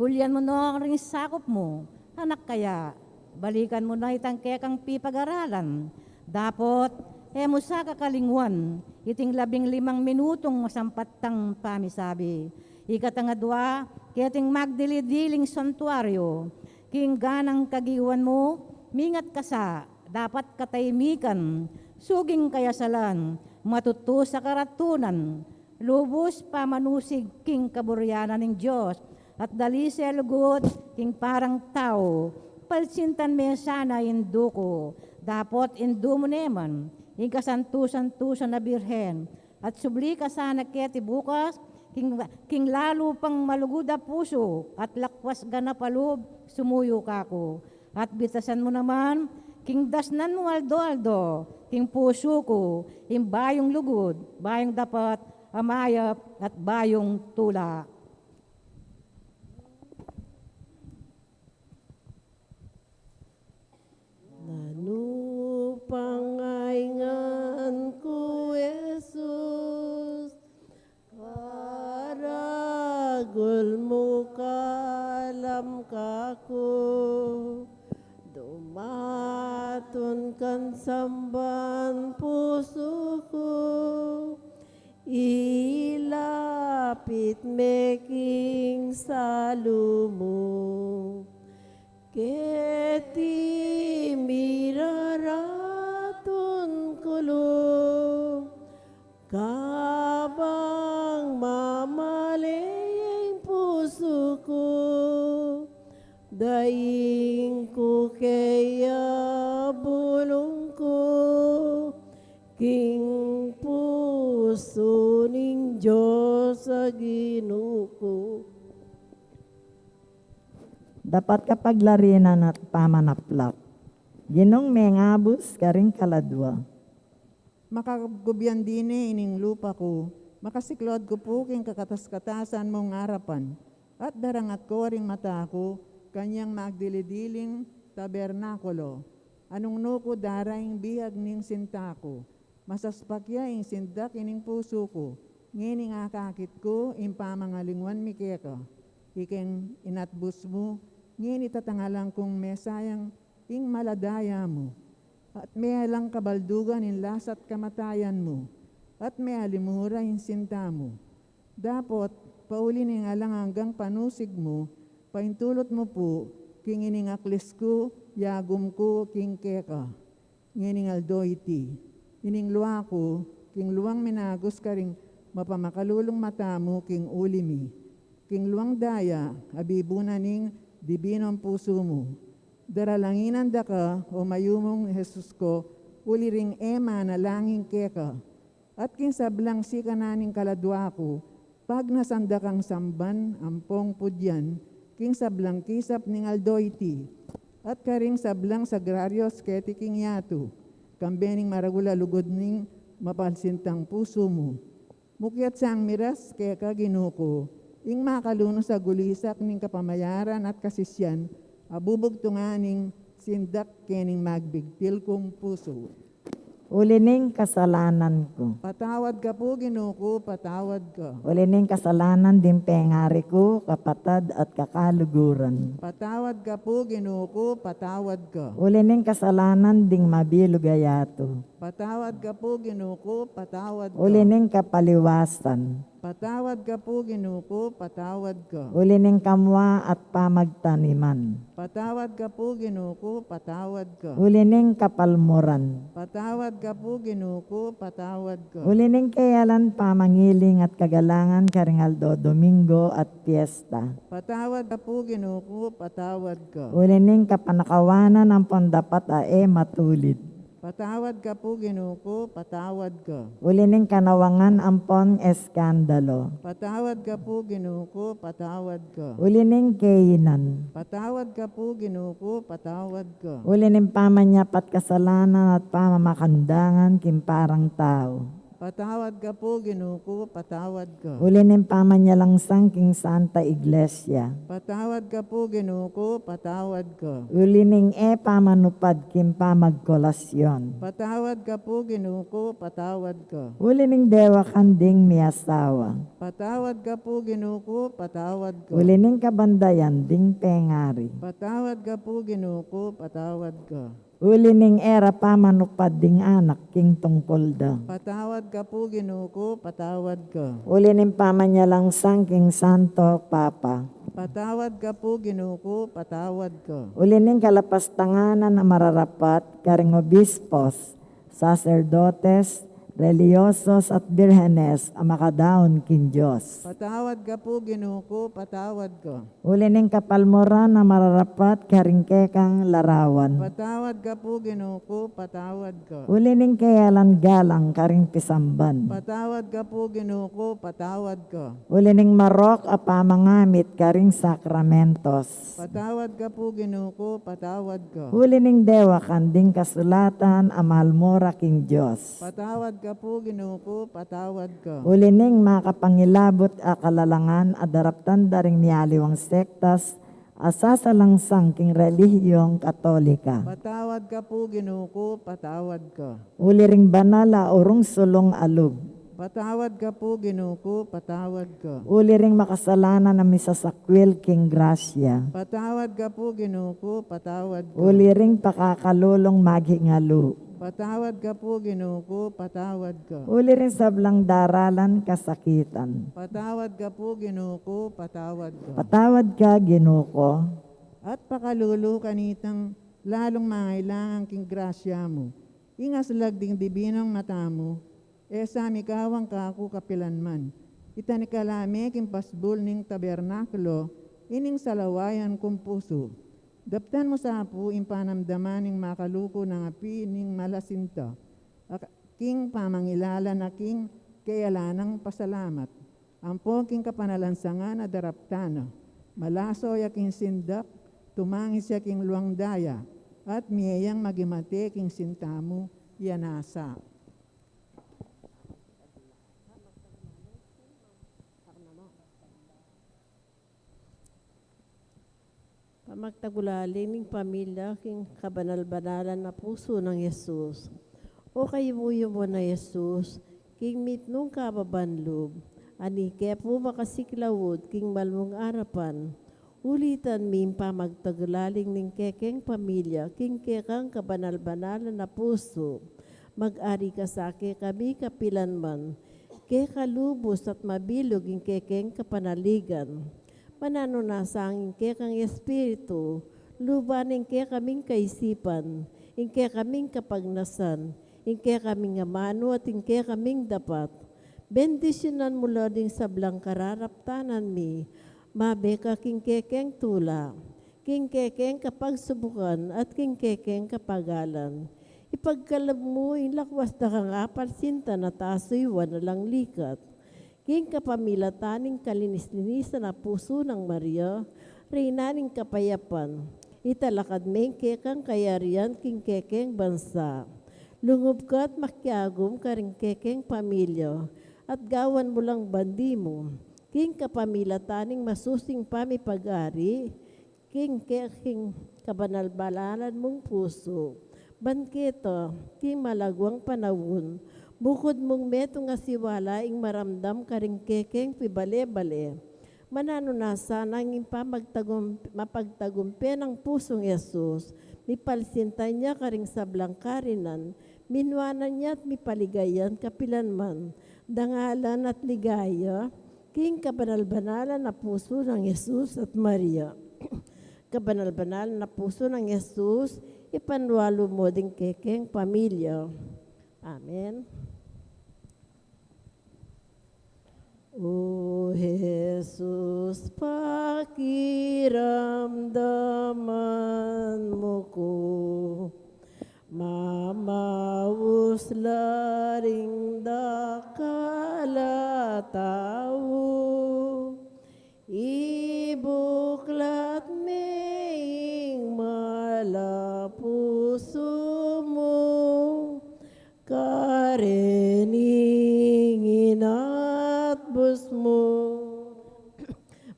Ulian mu no ring sakup mu, anak kaya, balikan mu na itang kekang pipagaralan. Dapot, e mu sa kakalingwan, iting labing limang minutung masampat tang pamisabi. Ikatang adwa, keting magdili-diling santuario, king ganang kagiwan mu, mingat ka sa, dapat kataimikan, suging kayasalan, matutu sa karatunan, lubus pamanusig king kaburian na ning Dios, at dalise lugud king parang tau, palsintan me sana indu ku, dapot indu mu ne man, ing kasantu-santusan a Birhen, at subli ka sana keti bukas, king, king lalu pang malugud a pusu, at lakwas ganap a lub, sumuyu kaku. At bitasan mu naman, king dasnan mu aldo-aldo, king pusu ku, ing bayung lugud, bayung dapat, a mayap, at bayung tula. Nanu pang aingan ku, Jesus, karagul mu kalam kaku, dumatun kang samban pusu ku, ilapit me king salu mu. Keti miraratun ku lub, kabang mamale ing pusu ku, daing ku keya bulung ku, king pusu ning Dios a Ginu ku. Dapat kapaglarinan at pamanapla. Ginung mengabus karing kaladua. Makagubyan dine ining lupa ku, makasiklaud ku pu king kakatas-katasan mung arapan, at darangat ku ring mata ku kanyang magdili-diling tabernakulo. Anung nu ku dara ing bihag ning sinta ku, masaspak ya ing sindak ining pusu ku, ngening akakit ku ing pamangalingwan mi keka. Ikeng inatbus mu, ngeni tatangalang kung mesayang ing maladaya mu, at mealang kabaldugan ing lasat kamatayan mu, at mealimura ing sinta mu. Dapot, pauli ning alang anggang panusig mu, paintulut mu pu, king ining aklis ku, yagum ku, king keka. Ngening aldo iti, ining lua ku, king luang minagus karing mapamakalulung mata mu king uli mi, king luang daya, abibu na ning dibinong pusu mu. Daralanginan da ka, o mayumung Jesus ko, uli ring e manalangin keka. At king sablang sikanan ning kaladua ku, pagnasan da kang samban ampong pudyan, king sablang kisap ning aldo iti, at karing sablang sagrarios keti king yatu, kambe ning maragul a lugud ning mapalsintang pusu mu. Mukyat sang miras keka, Ginu ku, ing makalunus a gulisak ning kapamayaran at kasisian, a bubugtungan ning sindak kening magbigtil kung pusu. Uli ning kasalanan ku. Patawad ka pu, Ginu ku, patawad ka. Uli ning kasalanan ding pengari ku, kapatad at kakaluguran. Patawad ka pu, Ginu ku, patawad ka. Uli ning kasalanan ding mabilug a yatu. Patawad ka pu, Ginu ku, patawad ka. Uli ning kapaliwasan. Patawad ka pu, Ginu ku, patawad ka. Uli ning kamua at pamagtaniman. Patawad ka pu, Ginu ku, patawad ka. Uli ning kapalmuran. Patawad ka pu, Ginu ku, patawad ka. Uli ning keyalan pamangiling at kagalangan karing aldo Domingo at piesta. Patawad ka pu, Ginu ku, patawad ka. Uli ning kapanakawanan ampon dapat a e matulid. Patawad ka pu, Ginu ku, patawad ka. Uli ning kanawangan ampon eskandalo. Patawad ka pu, Ginu ku, patawad ka. Uli ning keinan. Patawad ka pu, Ginu ku, patawad ka. Uli ning pamanyapat kasalanan at pamamakandangan king parang tau. Patawad ka pu, Ginu ku, patawad ka. Uli ning pamanyalangsang king Santa Iglesia. Patawad ka pu, Ginu ku, patawad ka. Uli ning e pamanupad king pamagkolasyon. Patawad ka pu, Ginu ku, patawad ka. Uli ning dewakan ding miasawa. Patawad ka pu, Ginu ku, patawad ka. Uli ning kabandayan ding pengari. Patawad ka pu, Ginu ku, patawad ka. Uli ning e ra pamanupad ding anak king tungkul da. Patawad ka pu, Ginu ku, patawad ka. Uli ning pamanyalangsang king Santo Papa. Patawad ka pu, Ginu ku, patawad ka. Uli ning kalapastanganan a mararapat karing obispos, saserdotes, relihiyosos at birhenes a makadaun king Dios. Patawad ka pu, Ginu ku, patawad ka. Uli ning kapalmuran a mararapat karing kekang larawan. Patawad ka pu, Ginu ku, patawad ka. Uli ning keyalan galang karing pisamban. Patawad ka pu, Ginu ku, patawad ka. Uli ning marok a pamangamit karing sakramentos. Patawad ka pu, Ginu ku, patawad ka. Uli ning dewakan ding kasulatan a malmura king Dios. Patawad ka pu, Ginu ku, patawad ka. Uli ning makapangilabut a kalalangan a daraptan da ring mialiwang sektas a sasalangsang king relihiyong Katolika. Patawad ka pu, Ginu ku, patawad ka. Uli ring banal a urung sulung a lub. Patawad ka pu, Ginu ku, patawad ka. Uli ring makasalanan a misasakwil king grasya. Patawad ka pu, Ginu ku, patawad ka. Uli ring pakakalulung maghingalu. Patawad ka pu, Ginu ku, patawad ka. Uli ring sablang daralan kasakitan. Patawad ka pu, Ginu ku, patawad ka. Patawad ka, Ginu ku. At pakalulu kanitang lalung mangailangan king grasya mu. Ing aslag ding dibinong mata mu, e sa mikawang kaku kapilanman. Itanik ka la me king pasbul ning tabernakulo ining salawayan kung pusu. Daptan mu sa pu ing panamdaman ning makaluku nang api ning malasinta, a king pamangilala na king keyalanang pasalamat, ampo king kapanalansangan a daraptan na. Malaso ya king sindak, tumangis ya king luang daya, at mie yang maging mate king sinta mu, ya nasa. Pamagtagulaling ning pamilya king kabanal-banalan a pusu nang Jesus. O kayumu-yumu nang Jesus, king mitmung kababan lub, ani ke pu makasiklaud king malmung arapan, ulitan mi ing pamagtagulaling ning kekeng pamilya king kekang kabanal-banalan a pusu. Mag-ari ka sa kekami kapilanman, keka lubus at mabilug ing kekeng kapanaligan. Mananu na sa ing kekang Espiritu, luban ing kekaming kaisipan, ing kekaming kapagnasan, ing kekaming amanu at ing kekaming dapat. Bendisyunan mu la ding sablang kararaptanan mi, mabe ka king kekeng tula. king kekeng kapagsubukan at king kekeng kapagalan. Ipagkalub mu ing lakwas da kang apalsintan at asuyuan alang likat. King kapamilatan ning kalinis-linisan a pusu nang Maria, Reyna ning kapayapan, italakad me ing kekang kayarian king kekeng bansa. Lungub ka at makiagum karing kekeng pamilya, at gawan mu lang bandi mu, king kapamilatan ning masusing pamipag-ari, king ke-, king kabanal-banalan mung pusu. Ban keta, king malagwang panaun, bukud mung metung a siwala ing maramdam karing kekeng pibale-bale. Mananu na sana ing pamagtagum-, mapagtagumpe nang pusung Jesus, mipalsintan ya karing sablang karinan, minuanan ya at mipaligayan kapilan man, dangalan at ligaya, king kabanal-banalan a pusu nang Jesus at Maria. Kabanal-banalan a pusu nang Jesus, ipanwalu mu ding kekeng pamilya. Amen. O Jesus, pakiramdaman mu ku, mamaus la ring dakal a tau, ibuklat me ing malapusu mu, kareng inatbus mu,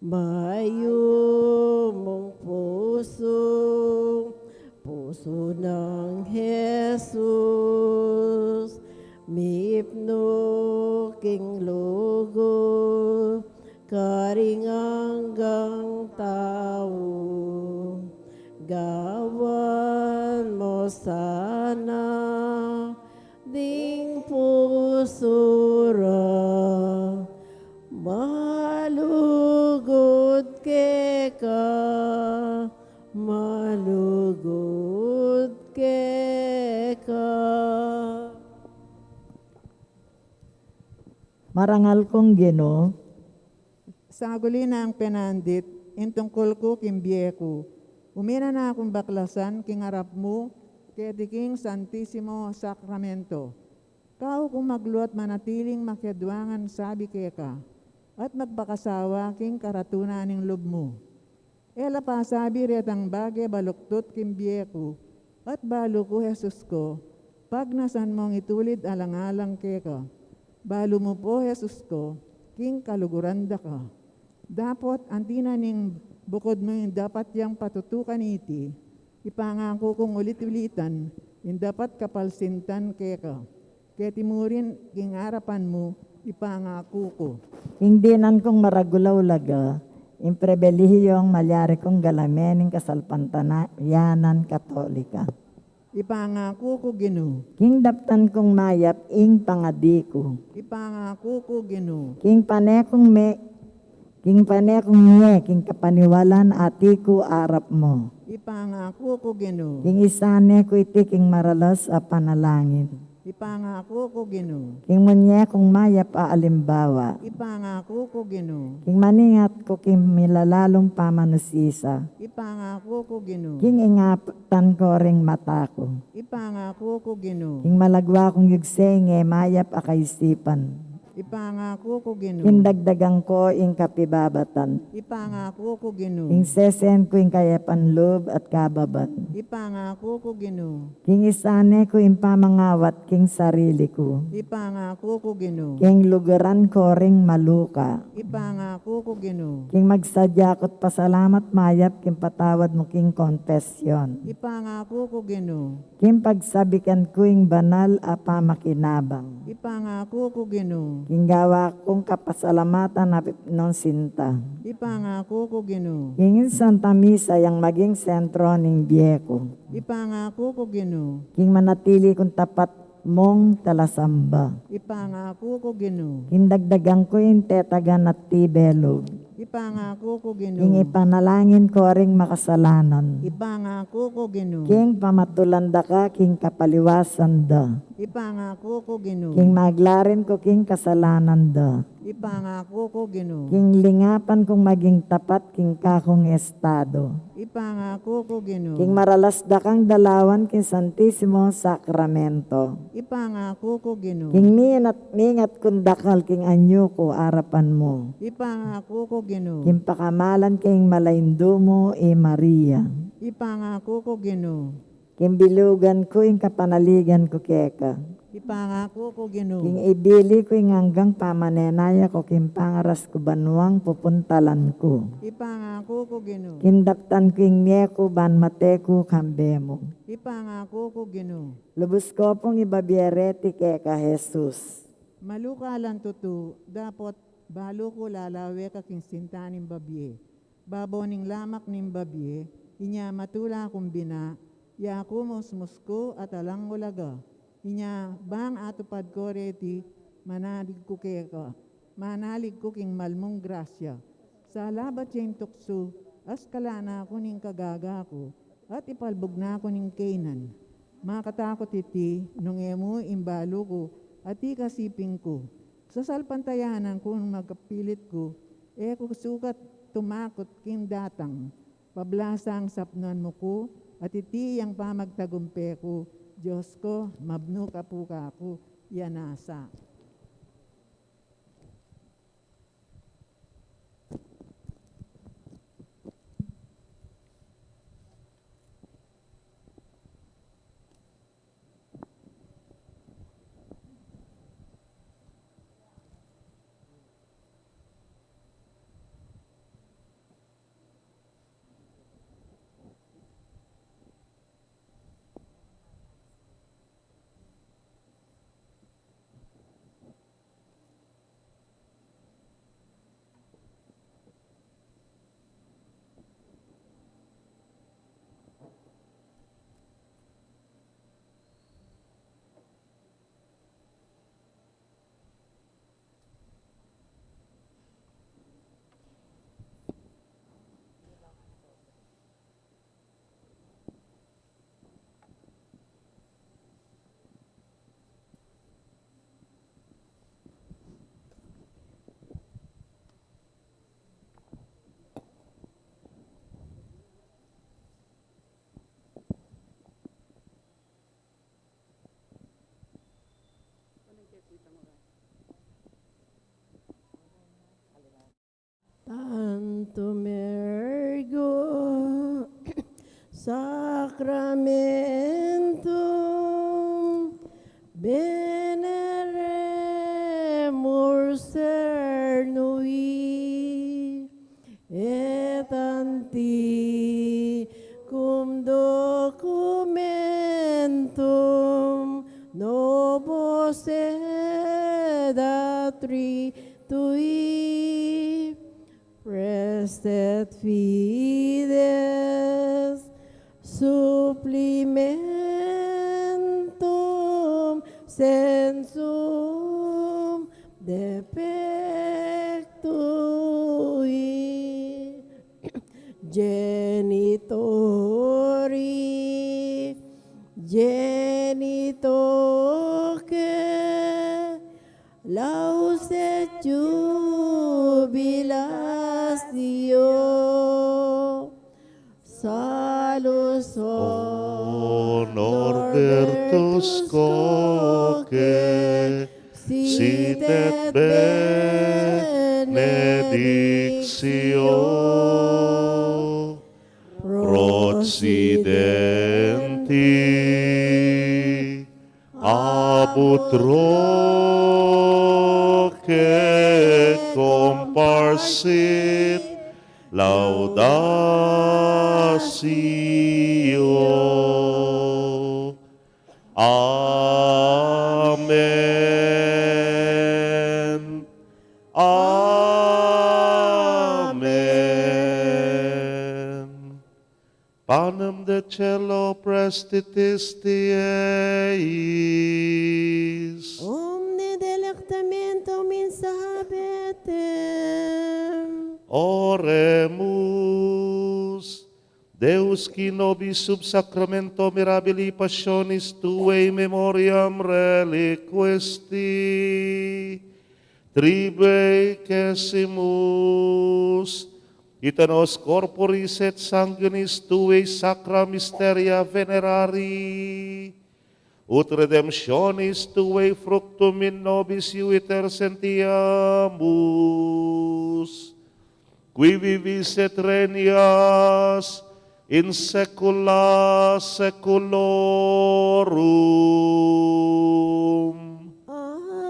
mayumung pusu, pusu nang Jesus, mipnu king lugud karing anggang tau. Gawan mu sana ding pusu ra malugud keka, malugud keka. Marangal kung Ginu. Saguli nang penandit, ing tungkul ku king bie ku. Uminan na kung baklasan king arap mu, keti king Santisimo Sakramento. Kau kung magluat manatiling makiadwangan sabi keka, at magpakasawa king karatunan ning lub mu. E la pasabi retang bage baluktut king bie ku, at balu ku, Jesus ku, pagnasan mung itulid alang-alang keka. Balu mu pu, Jesus ku, king kaluguran da ka. Dapot anti na ning bukud mu ing dapat yang patutukan iti, ipangaku kung ulit-ulitan ing dapat kapalsintan keka. Keti murin king arapan mu, ipangaku ku. King dinan kung maragul a ulaga, ing pribilehiyu malyari kung galame ning kasalpantayanan Katolika. Ipangaku ku, Ginu. King daptan kung mayap ing pangadi ku. Ipangaku ku, Ginu. King pane kung me-, king pane kung mie king kapaniwalan ati ku arap mu. Ipangaku ku, Ginu. King isane ku iti king maralas a panalangin. Ipangaku ku, Ginu. King munye kung mayap a alimbawa. Ipangaku ku, Ginu. King maningat ku king milalalung pamanusisa. Ipangaku ku, Ginu. King ingatan ku ring mata ku. Ipangaku ku, Ginu. King malagwa kung yugse ing e mayap a kaisipan. Ipangaku ku, Ginu. King dagdagan ku ing kapibabatan. Ipangaku ku, Ginu. King sesen ku ing kayapan lub at kababan. Ipangaku ku, Ginu. King isane ku ing pamangawat king sarili ku. Ipangaku ku, Ginu. King luguran ku ring maluka. Ipangaku ku, Ginu. King magsadya ku't pasalamat mayap king patawad mu king konpesyon. Ipangaku ku, Ginu. King pagsabikan ku ing banal a pamakinabang. Ipangaku ku, Ginu. King gawa kung kapasalamatan a pipinunsinta. Ipangaku ku, Ginu. King Santa Misa yang maging sentro ning bie ku. Ipangaku ku, Ginu. King manatili kung tapat mung talasamba. Ipangaku ku, Ginu. King dagdagan ku ing tetagan at tibe lub. Ipangaku ku, Ginu. King ipanalangin ku ring makasalanan. Ipangaku ku, Ginu. King pamatulan da ka king kapaliwasan da. Ipangaku ku, Ginu. King maglarin ku king kasalanan da. Ipangaku ku, Ginu. King lingapan kung maging tapat king kakung estado. Ipangaku ku, Ginu. King maralas da kang dalawan king Santisimo Sakramento. Ipangaku ku, Ginu. King mingat, mingat kung dakal king anyu ku arapan mu. Ipangaku ku, Ginu. King pakamalan king malaindu mu i Maria. Ipangaku ku, Ginu. King bilugan ku ing kapanaligan ku keka. Ipangaku ku, Ginu. King ibili ku ing anggang pamanenaya ku king pangaras ku banwang pupuntalan ku. Ipangaku ku, Ginu. King daptan ku ing mie ku ban mate ku kambe mu. Ipangaku ku, Ginu. Lubus ku pung ibabie reti keka, Jesus. Malukalan tutu, dapot balu ku lalawe ka king sinta ning babie. Babo ning lamak ning babie, inya matula kung bina, ya ku musmus ku at alang ulaga. Inya bang atupad ku reti, manalig ku keka, manalig ku king malmung grasya. Salabat ya ing tuksu, askala na ku ning kagaga ku, at ipalbug na ku ning kainan. Makatakut iti, nung e mu ing balu ku, at ikasiping ku. Sasalpantayanan kung magkapilit ku, e ku sukat tumakut king datang. Pablasang sapnan mu ku, at iti yang pamagtagumpe ku, Dios ku, mabnu ka pu kaku, ya nasa. Tantum ergo sacramentum veneremur cernui, et antiquum documentum novo sed atritui, prestet fides supplimentum censum defectui. Genitori, genitoque, laus et jubilatio, salus honor virtus quoque, sit et benedictio pro accidenti, ab utroque comparsit laudatio. Amen. Amen. Panem de caelo prestitis die eis. Omne delectamentum in se habet. Oremus. Deus, qui nobis sub sacramento mirabilis passionis tuae memoriam reliquisti, tribuecimus Titanos corporis et sanguinis tuae, sacra mysteria venerari, ut redemptionis tuae, fructum in nobis iuiter sentiamus, qui vivis et regnas in saecula saeculorum. Amen.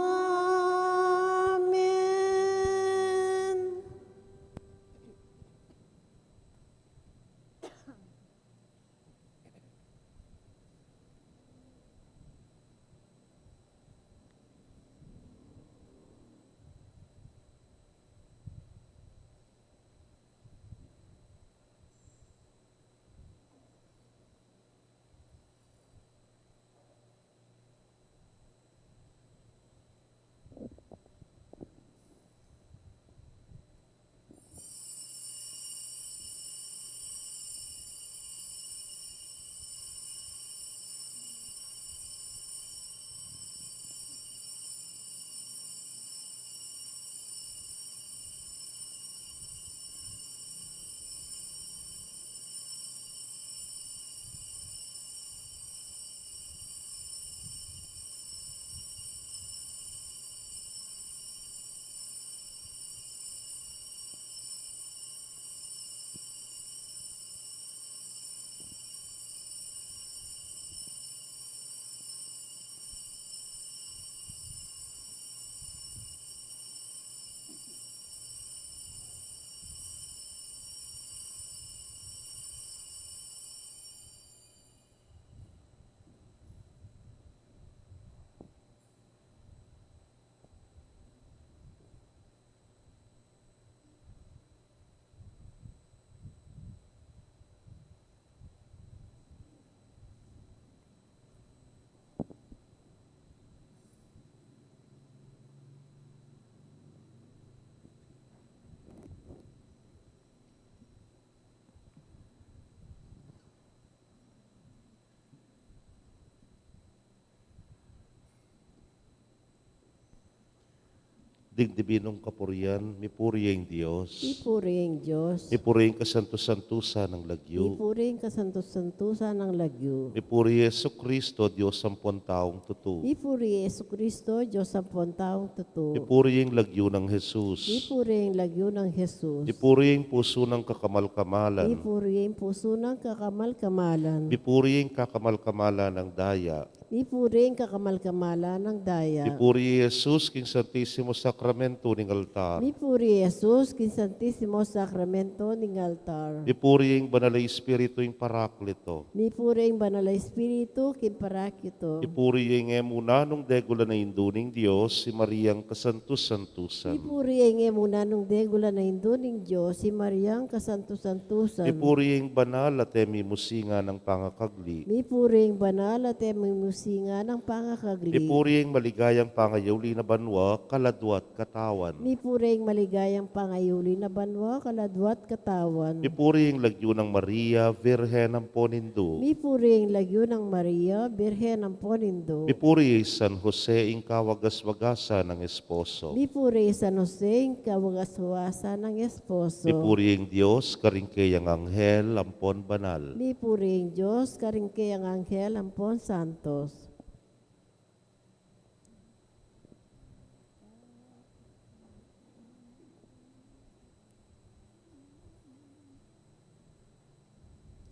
Ding dibinung kapurian, mipuri ya ing Dios. Mipuri ya ing Dios. Mipuri ya ing kasantu-santusan nang lagyu. Mipuri ya ing kasantu-santusan nang lagyu. Mipuri ya i Jesucristo, Dios ampon taung tutu. Mipuri ya i Jesucristo, Dios ampon taung tutu. Mipuri ya ing lagyu nang Jesus. Mipuri ya ing lagyu nang Jesus. Mipuri ya ing pusu nang kakamal-kamalan. Mipuri ya ing pusu nang kakamal-kamalan. Mipuri ya ing kakamal-kamalan nang daya. Mipuri ya ing kakamal-kamalan nang daya. Mipuri ya i Jesus king Santisimo Sakramento ning altar. Mipuri ya i Jesus king Santisimo Sakramento ning altar. Mipuri ya ing Banal a Espiritu, ing Paraklito. Mipuri ya ing Banal a Espiritu, king Paraklito. Mipuri ya ing e mu nanung degulan a Indu ning Dios, i Mariang kasantu-santusan. Mipuri ya ing e mu nanung degulan a Indu ning Dios, i Mariang kasantu-santusan. Mipuri ya ing banal at e mimusingan a pangakagli. Mipuri ya ing banal at e mimusingan a pangakagli. Mipuri ya ing maligayang pangayuli na banua, kaladua at katawan. Mipuri ya ing maligayang pangayuli na banua, kaladua at katawan. Mipuri ya ing lagyu nang Maria, Birhen ampon Indu. Mipuri ya ing lagyu nang Maria, Birhen ampon Indu. Mipuri ya i San Jose, ing kawagas-wagasan nang esposo. Mipuri ya i San Jose, ing kawagas-wagasan nang esposo. Mipuri ya ing Dios karing keyang anghel ampon banal. Mipuri ya ing Dios karing keyang anghel ampon santos.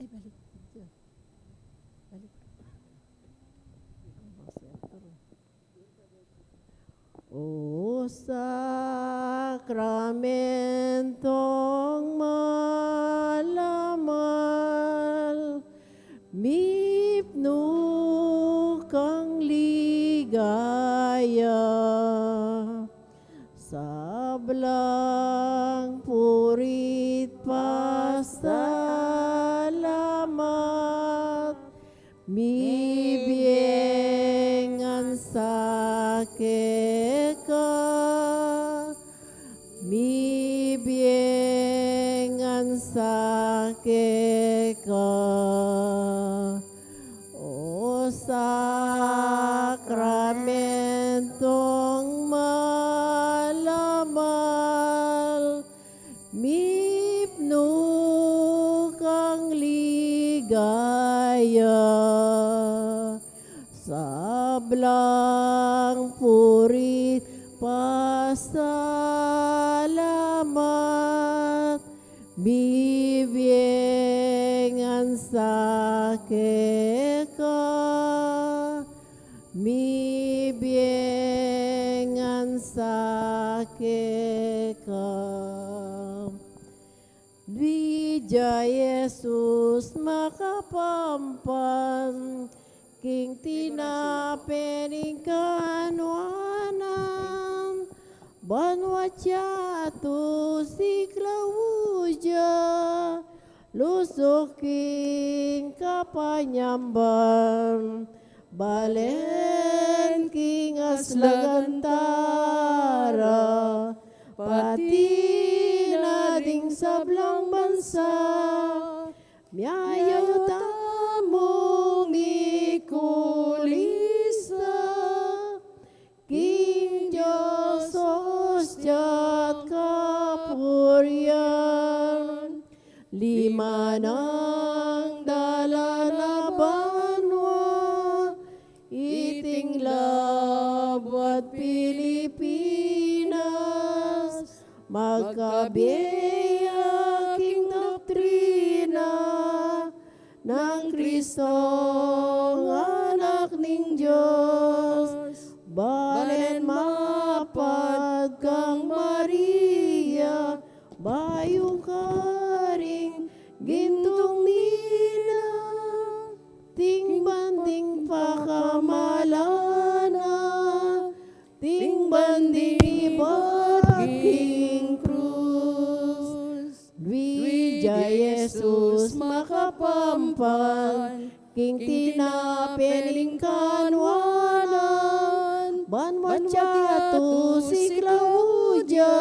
Eh, balik dito. Balik. O sakramentong mal a mal, mipnu kang ligaya, sablang puri't pasalamat, mibie ngan sa keka, mibie ngan sa keka. O sakramentong mal a mal, mipnu Ang ligaya, sablang puri't pasalamat, mibie ngan sa keka, mibie ngan sa keka. Nung Jesus makapampan, king tinape ning kanuanan, banua ya tusi klaudia, lusuk king kapanyamban, balen king aslagan tara, pati na ding sablang bansa, miayaw tamung mikulisa, king Dios ostia't kapurian. Lima nang dalan a banua, iting labuad Pilipinas, magkabie ya king doktrina nang Kristong Anak ning Dios, balen mapad kang Maria, bayu karing gintung mina, ting ban ding pakamalan na, ting ban ding ibat king krus. Nung ya Jesus makapampan, king tinape ning kanuanan, banua ya tusi klaudia,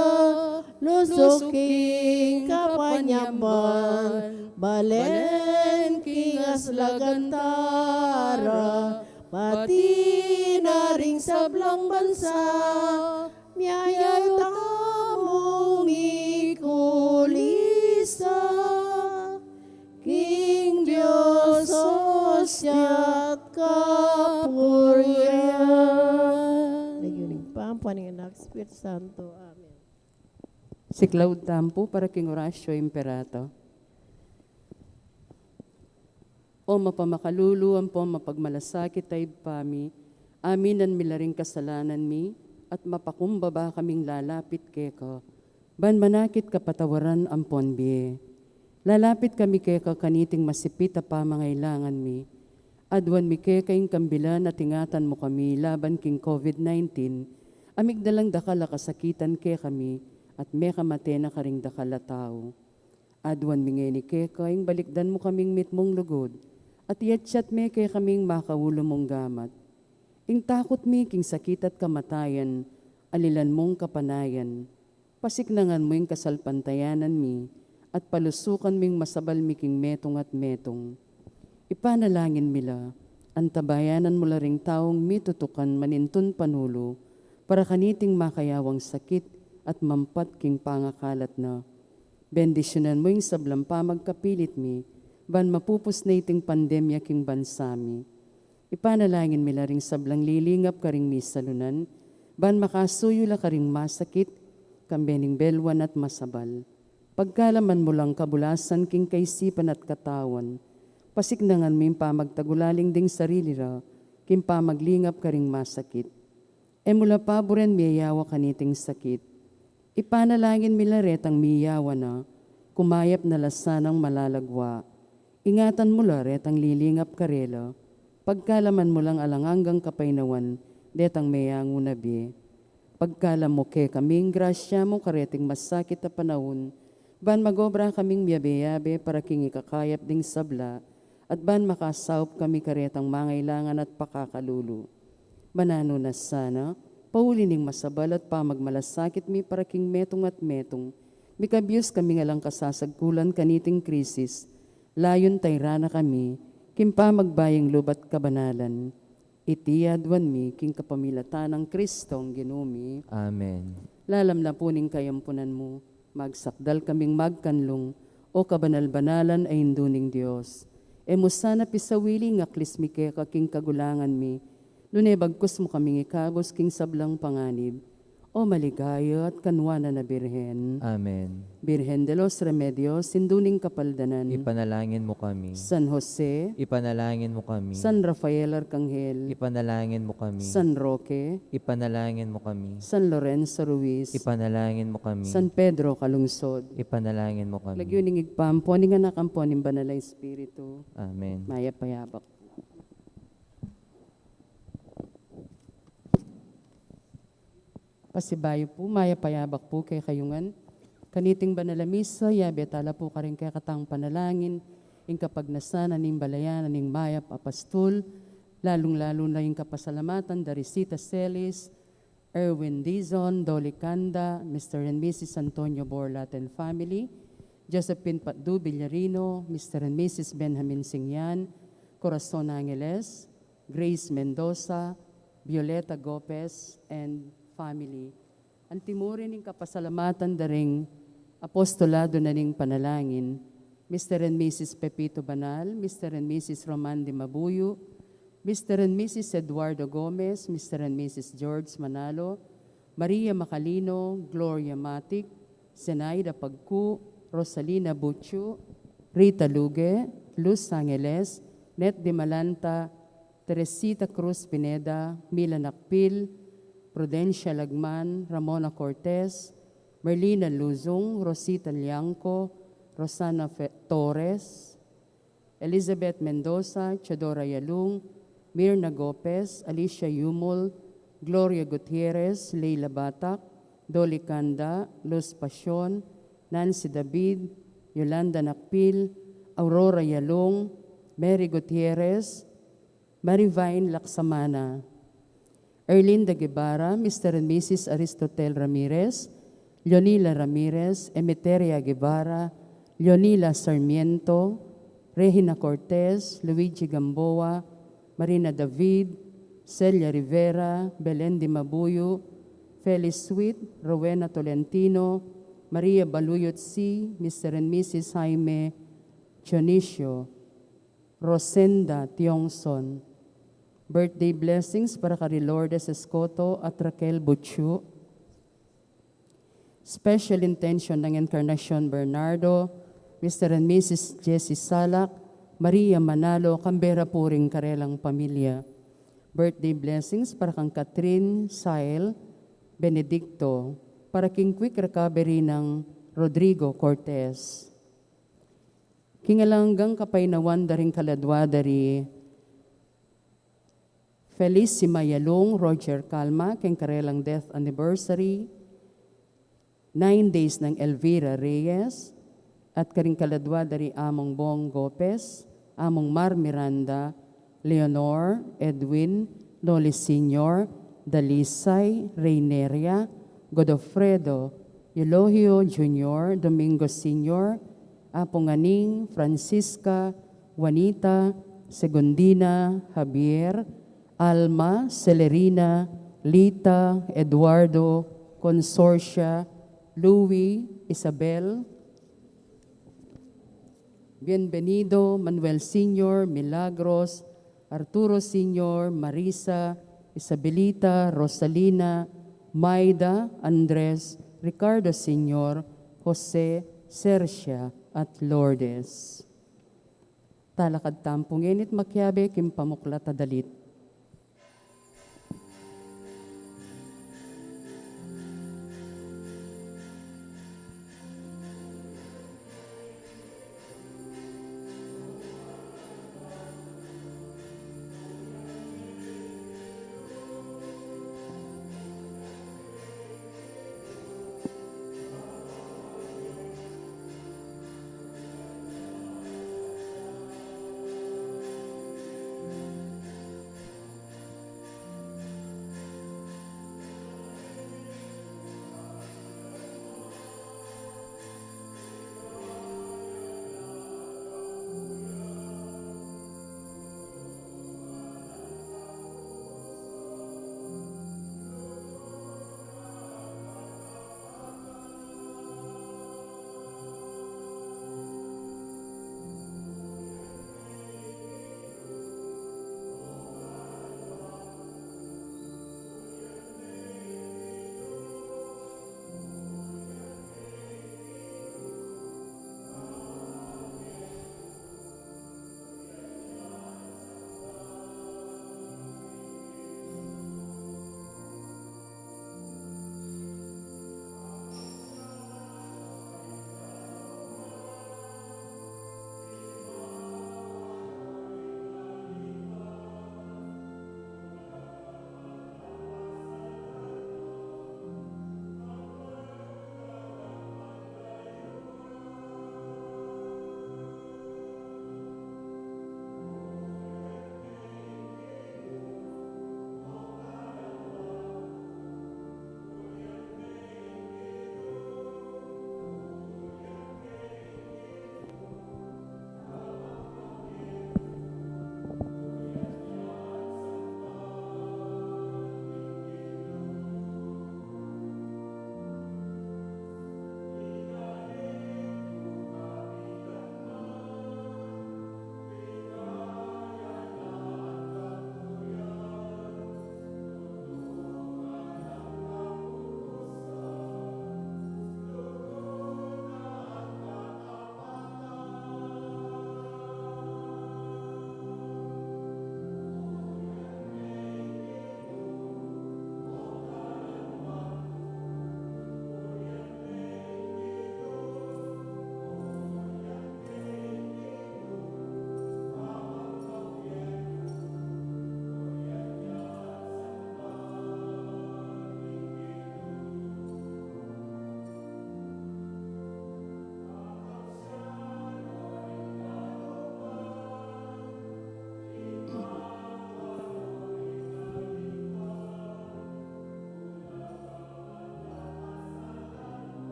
lusuk king kapanyamban, balen king aslagan tara, pati na ring sablang bansa, miayaw tamung mikulisa, king Dios ostia't kapurian. King lagyu ning Ibpa, ampo ning Anak, Espiritu Santo. Amen. Siklaud tamu pu para king Oratio Imperata. O mapamakalulu ampong mapagmalasakit a Ibpa mi, aminan mi la ring kasalanan mi, at mapakumbaba kaming lalapit keka, ban manakit kapatawaran ampon bie. Lalapit kami keka kaniting masipit a pamangailangan mi. Aduan mi keka ing kambilan at ingatan mu kami laban king COVID nineteen, a migdalang dakal a kasakitan kekami, at mekamate na karing dakal a tau. Aduan mi ngeni keka ing balikdan mu kaming mitmung lugud, at iatsat me kekami ing makaulu mung gamat. Ing takut mi king sakit at kamatayan, alilan mung kapanayan. Pasiknangan mu ing kasalpantayanan mi, at palusukan mu ing masabal mi king metung at metung. Ipanalangin mi la, antabayanan mu la ring taung mitutukan manintun panulu, para kaniting makayawang sakit at mampat king pangakalat na. Bendisyunan mu ing sablang pamagkapilit mi, ban mapupus na iting pandemya king bansa mi. Ipanalangin mi la ring sablang lilingap karing misalunan, ban makasuyu la karing masakit, kambe ning belwan at masabal. Pagkalaman mu lang kabulasan king kaisipan at katawan, pasiknangan mu ing pamagtagulaling ding sarili ra, king pamaglingap karing masakit. E mu la paburen miyayawa kaniting sakit. Ipanalangin mi la retang miyayawa na, kumayap na la sanang malalagwa. Ingatan mu la retang lilingap karela, pagkalaman mu lang alang anggang kapaynawan detang meyangu na bie. Pagkalam mu kekami ing grasya mu kareting masakit a panaun, ban magobra kaming miyabe-yabe para king ikakayap ding sabla, at ban makasaup kami karetang mangailangan at pakakalulu. Mananu na sana, pauli ning masabal at pamagmalasakit mi para king metung at metung, mikabius kaming alang kasasagkulan kaniting krisis, layun tayran na kami king pamagbayung lub at kabanalan. Iti aduan mi king kapamilatan nang Kristong Ginu mi. Amen. Lalam na pu ning kayampunan mu, magsakdal kaming magkanlung, O kabanal-banalan a Indu ning Dios, e mu sana pisawili ing aklis mi keka king kagulangan mi, nune bagkus mu kaming ikabus king sablang panganib. O maligaya at kanuanan a Birhen. Amen. Birhen de los Remedios, Indu ning Kapaldanan. Ipanalangin mu kami. San Jose. Ipanalangin mu kami. San Rafael Arcangel. Ipanalangin mu kami. San Roque. Ipanalangin mu kami. San Lorenzo Ruiz. Ipanalangin mu kami. San Pedro Calungsod. Ipanalangin mu kami. Lagyu ning Ibpa, ampo ning Anak, ampo ning Banal a Espiritu. Amen. Mayap a yabak. Pasibayu pu, mayap a yabak pu kekayu ngan. Kaniting banal a misa, yabe tala pu karing kekatang panalangin ing kapagnasan na ning balayan na ning mayap a pastul, lalung-lalu na ing kapasalamatan da Risita Celis, Erwin Dizon, Dolly Canda, Mister and Missus Antonio Borlat and family, Josephine Patdu Villarino, Mister and Missus Benjamin Singyan, Corazon Angeles, Grace Mendoza, Violeta Gopez, and family. Antimurin ing kapasalamatan da ring apostolado na ning panalangin, Mister and Missus Pepito Banal, Mister and Missus Roman de Mabuyu, Mister and Missus Eduardo Gomez, Mister and Missus George Manalo, Maria Macalino, Gloria Matic, Zenaida Pagcu, Rosalina Buchu, Rita Luge, Luz Angeles, Net de Malanta, Teresita Cruz Pineda, Mila Nakpil, Prudencia Lagman, Ramona Cortez, Merlina Luzung, Rosita Liangco, Rosana Fe-, Torres, Elizabeth Mendoza, Teodora Yalung, Mirna Gopez, Alicia Yumul, Gloria Gutierrez, Leila Batak, Dolly Canda, Luz Pasion, Nancy David, Yolanda Nakpil, Aurora Yalung, Mary Gutierrez, Marivine Laksamana, Erlinda Guevara, Mister and Missus Aristotel Ramirez, Leonila Ramirez, Emeteria Guevara, Leonila Sarmiento, Regina Cortez, Luigi Gamboa, Marina David, Celia Rivera, Belen Dimabuyu, Felis Sweet, Rowena Tolentino, Maria Baluyot C, Mister and Missus Jaime Dionisio, Rosenda Tiongson. Birthday blessings para kari Lourdes Escoto at Raquel Butchu. Special intention nang Encarnacion Bernardo, Mister and Missus Jessie Salak, Maria Manalo, kambe ra pu ring karelang pamilya. Birthday blessings para kang Catherine Sael Benedicto, para king quick recovery nang Rodrigo Cortez. King alang anggang kapainawan da ring kaladwa da ri Felicima Yalung, Roger Calma, keng karelang death anniversary, nine days nang Elvira Reyes, at karing kaladwa da ri Among Bong Gopez, Among Mar Miranda, Leonor, Edwin, Noli Senior, Dalisay, Reyneria, Godofredo, Eulogio Junior, Domingo Senior, Apong Aning, Francisca, Juanita, Segundina, Javier, Alma, Celerina, Lita, Eduardo, Consorcia, Louie, Isabel, Bienvenido, Manuel Senior, Milagros, Arturo Senior, Marisa, Isabelita, Rosalina, Maida, Andres, Ricardo Senior, Jose, Sercia, at Lourdes. Talakad tampu ngeni at makiabe king pamuklat a dalit.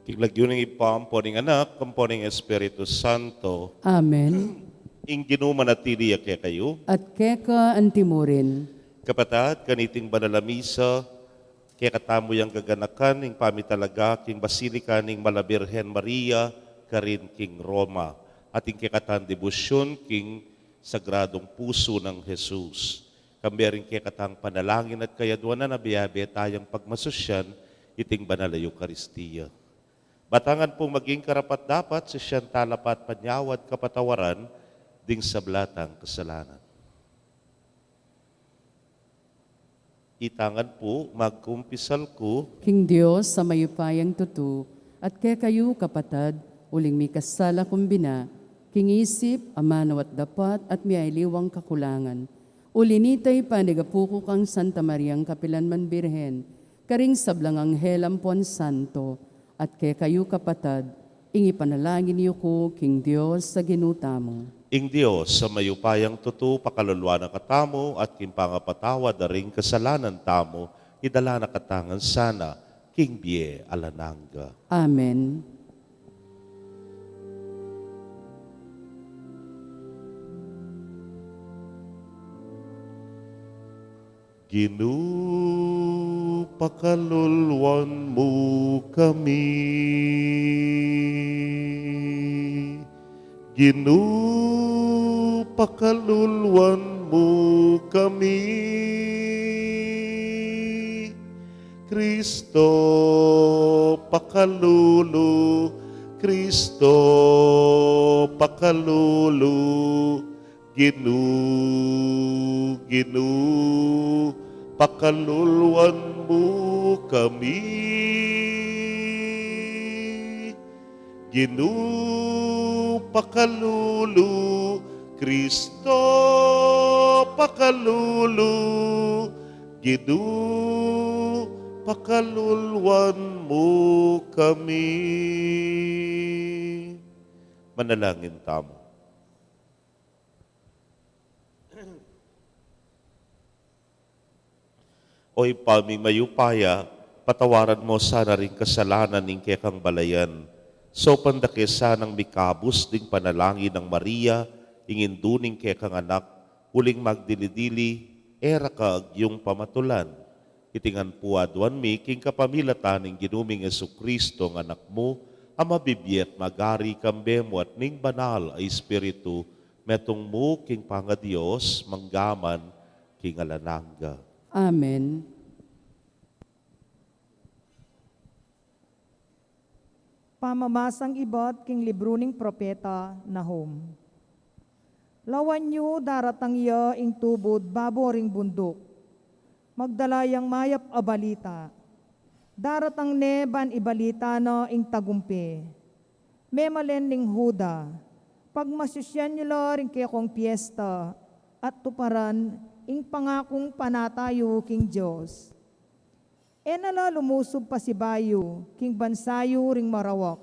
King lagyu ning Ibpa, ampo ning Anak, ampo ning Espiritu Santo. Amen. Ing Ginu manatili ya kekayu. At keka antimurin. Kapatad, kaniting banal a misa, kekatamu yang gaganakan ing pamitalaga king Basilika ning Mala Birhen Maria, karin king Roma, at ing kekatang debosyun king Sagradong Pusu nang Jesus. Kambe ring kekatang panalangin at kayaduanan, abe-abe tayang pagmasusyan iting banal a Eukaristia. Batangan pung maging karapat-dapat, susyan tala pa at panyawad kapatawaran ding sabla tang kasalanan. Itangan pu, magkumpisal ku king Dios a mayupayang tutu, at kekayu, kapatad, uling mikasala kung bina, king isip, amanu at dapat, at miyaliwang kakulangan. Uli nita, ipanigapu ku kang Santa Mariang kapilan man Birhen, karing sablang anghel ampon santo, at kekayu, kapatad, ing ipanalangin yu ku king Dios a Ginu tamu. Ing Dios a mayupayang tutu pakaluluan na katamu at king pangapatawad da ring kasalanan tamu, idala na katamu ngan sana king bie alang angga. Amen. Ginu, pakaluluan mu kami. Ginu, pakaluluan mu kami. Kristo, pakalulu, Kristo, pakalulu, Ginu, Ginu, pakaluluan mu kami. Ginu, pakalulu, Kristo, pakalulu, Ginu, pakaluluan mu kami. Manalangin tamu. O Ibpa ming mayupaya, patawaran mu sana ring kasalanan ning kekang balayan. Saupan da ke sanang mikabus ding panalangin nang Maria, ing indu ning kekang Anak, uling magdili-dili e ra ka agyung pamatulan. Iti ngan pu aduan mi king kapamilatan ning Ginu ming Jesucristo a Anak mu, a mabibie at magari kambe mu at ning Banal a Espiritu, metung mu king pangaDios, mangga man king alang angga. Amen. Pamamasang ibat king libru ning propeta Nahum. Lawan yu, daratang ya ing tubud babo ring bunduk. Magdala yang mayap a balita. Daratang ne ban ibalita na ing tagumpe. Memalen ning Juda, pagmasusyan yu la ring kekong piesta, at tuparan ing pangakung panata yu king Dios. E na la lumusub pasibayu king bansa yu ring marawak.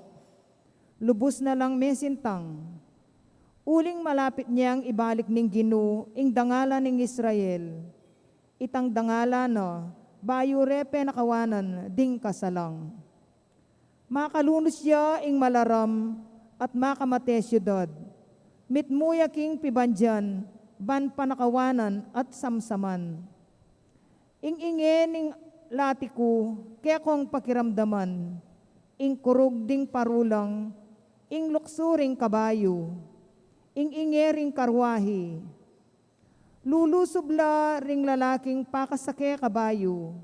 Lubus na lang mesintang. Uling malapit neng ibalik ning Ginu ing dangalan ning Israel. Itang dangalan na, bayu re penakawanan ding kasalang. Makalunus ya ing malaram at makamate siudad. Mitmu ya king pibandian, ban panakawanan at samsaman. Ing inge ning lati ku, kekong pakiramdaman, ing kurug ding parulang, ing luksu ring kabayu, ing inge ring karwahi. Lulusub la ring lalaking pakasake kabayu,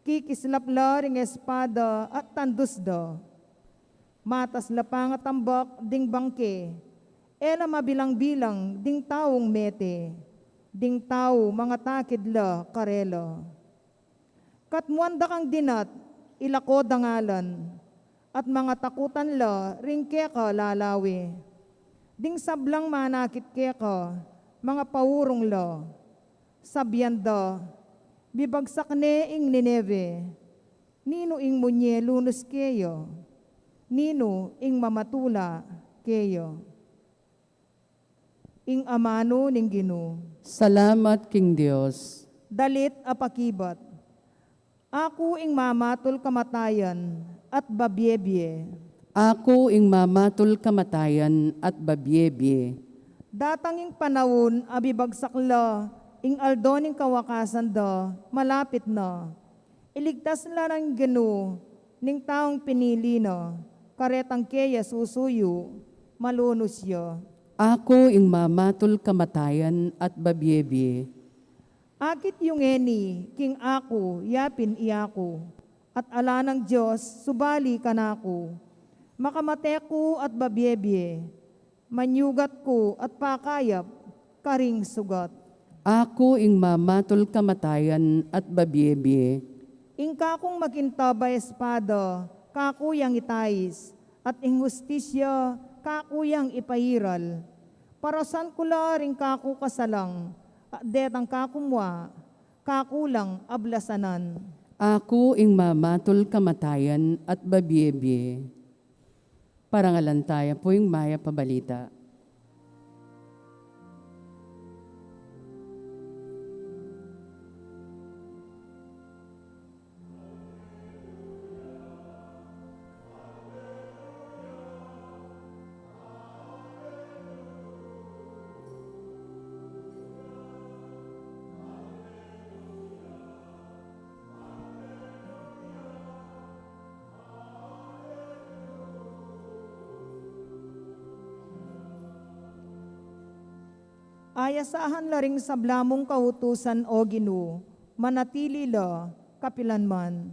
kikislap la ring espada at tandus da. Matas la pangatambak ding bangke, e la mabilang-bilang ding taung mete, ding tau mangatakid la karela. Katmuan da kang dinat, ilako dangalan, at mangatakutan la ring keka lalawe. Ding sablang manakit keka, mangapaurung la. Sabian da, bibagsak ne ing Nineve. Ninu ing munye lunus keya? Ninu ing mamatula keya? Ing amanu ning Ginu. Salamat king Dios. Dalit a pakibat. Aku ing mamatul kamatayan, at babie-bie. Aku ing mamatul kamatayan at babie-bie. Datang ing panaun a bibagsak la, ing aldo ning kawakasan da, malapit na. Iligtas la ning Ginu ning taung pinili na, karetang keya susuyu, malunus ya. Aku ing mamatul kamatayan at babie-bie. Akit yu ngeni king aku, yapin iyaku, at ala nang Dios subali kanaku. Makamate ku at babie-bie, manyugat ku at pakayap karing sugat. Aku ing mamatul kamatayan at babie-bie. Ing kakung makintab a espada, kaku yang itais, at ing hustisya, kaku yang ipairal. Parasan ku la ring kaku kasalang, at detang kaku mua, kaku lang ablasanan. Aku ing mamatul kamatayan at babie-bie. Parangalan taya pu ing mayap a balita. Ayasahan la ring sabla mung kautusan, O Ginu, manatili la kapilan man.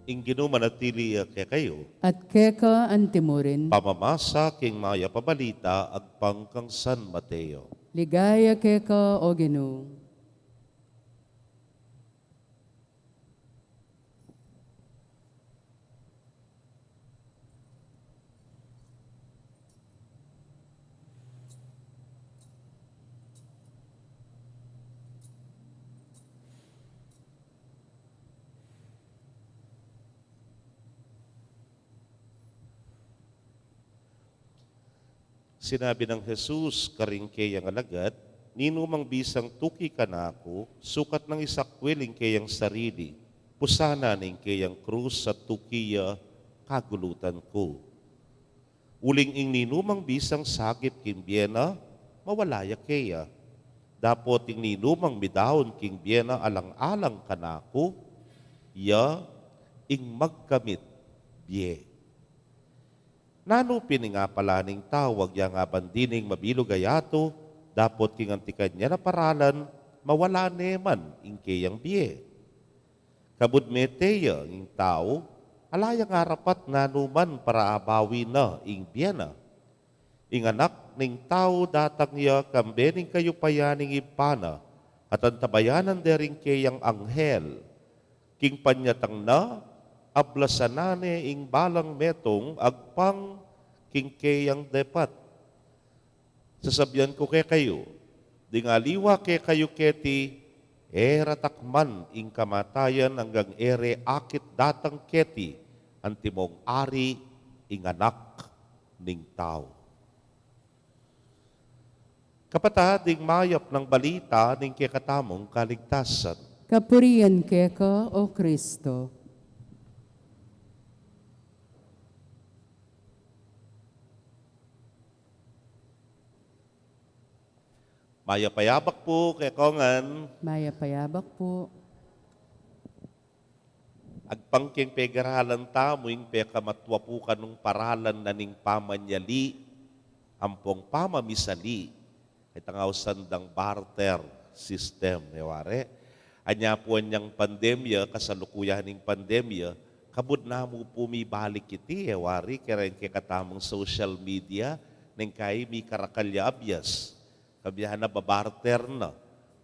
Ing Ginu manatili ya kekayu. At keka anti murin. Pamamasa king mayap a balita agpang kang San Mateo. Ligaya keka, O Ginu. Sinabi nang Jesus karing keyang alagad, "Ninumang bisang tuki kanaku, sukat nang isakwil ing keyang sarili, pusanan ne ing keyang krus at tuki ya kagulutan ku. Uling ing ninumang bisang sagip king bie na, mawala ya keya. Dapot ing ninumang midaun king bie na alang-alang kanaku, ya ing magkamit bie." Nanu pin ing apala ning tau agyang aban dining mabilug a yatu, dapot king anti kanya na paralan, mawala ne man ing keyang bie? Kabud mete ya ing tau, ala yang arapat nanu man para abawi na ing bie na. Ing Anak ning Tau datang ya kambe ning kayupayan ning Ibpa na, at antabayanan de ring keyang anghel. King panyatang na, ablasanan ne ing balang metung agpang king keyang depat. Sasabian ku kekayu, ding aliwa kekayu keti, e ra takman ing kamatayan anggang e re akit datang keti antimong ari ing Anak ning Tau. Kapatad, ing mayap nang balita ning kekatamung kaligtasan. Kapurian keka, O Kristo. Mayap a yabak pu kekongan. Mayap a yabak pu. Agpang king pegaralan tamu ing pekamatua pu kanung paralan na ning pamanyali ampong pamamisali. Itang ausan dang barter system, e wari. Anya pu anyang pandemya, kasalukuyan ning pandemya, kabud namu pu mibalik iti, e wari, kaya ring kekatamung social media, neng kai mikarakal ya abias. Kabyan na babarter na.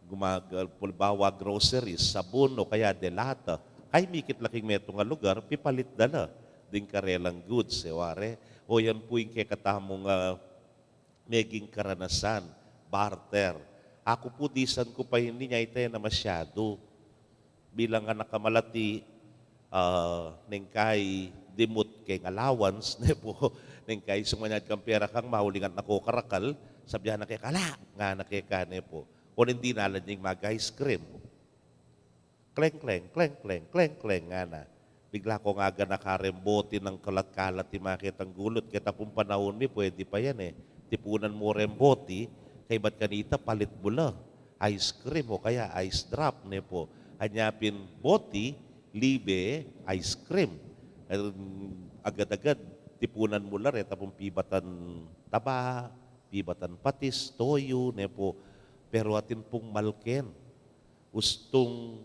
Gumagal, halimbawa, groceries, sabun o kaya delata. Ay, mikit la king metung a lugar, pipalit da la ding karelang goods, e wari. O yan pu ing kekatamung, ah, meging karanasan, barter. Aku pu, disan ku pa ini, nya ita e na masyadu. Bilang anak a malati, ah, neng kai dimut keng allowance, ne pu, neng kai sumanyad kang pera kang maulingan na ko karakal, sabyan na keka, "Ala!" ngana keka, ne pu. O neng dinalan ya ing mag-ice cream. Kleng, kleng, kleng, kleng, kleng, kleng, ngana. Bigla kong aganaka reng boti nang kalat-kalat, i maketang gulut. Keta pung panaun mi, pwede pa yan e. Tipunan mu reng boti, kaybat kanita palit mu la ice cream o kaya ice drop, ne pu. Anya pin boti, libe, ice cream. Em, agad-agad, tipunan mu la reta pung pibatan taba, pibatan patis, toyu, ne pu. Pero atin pung malken, ustung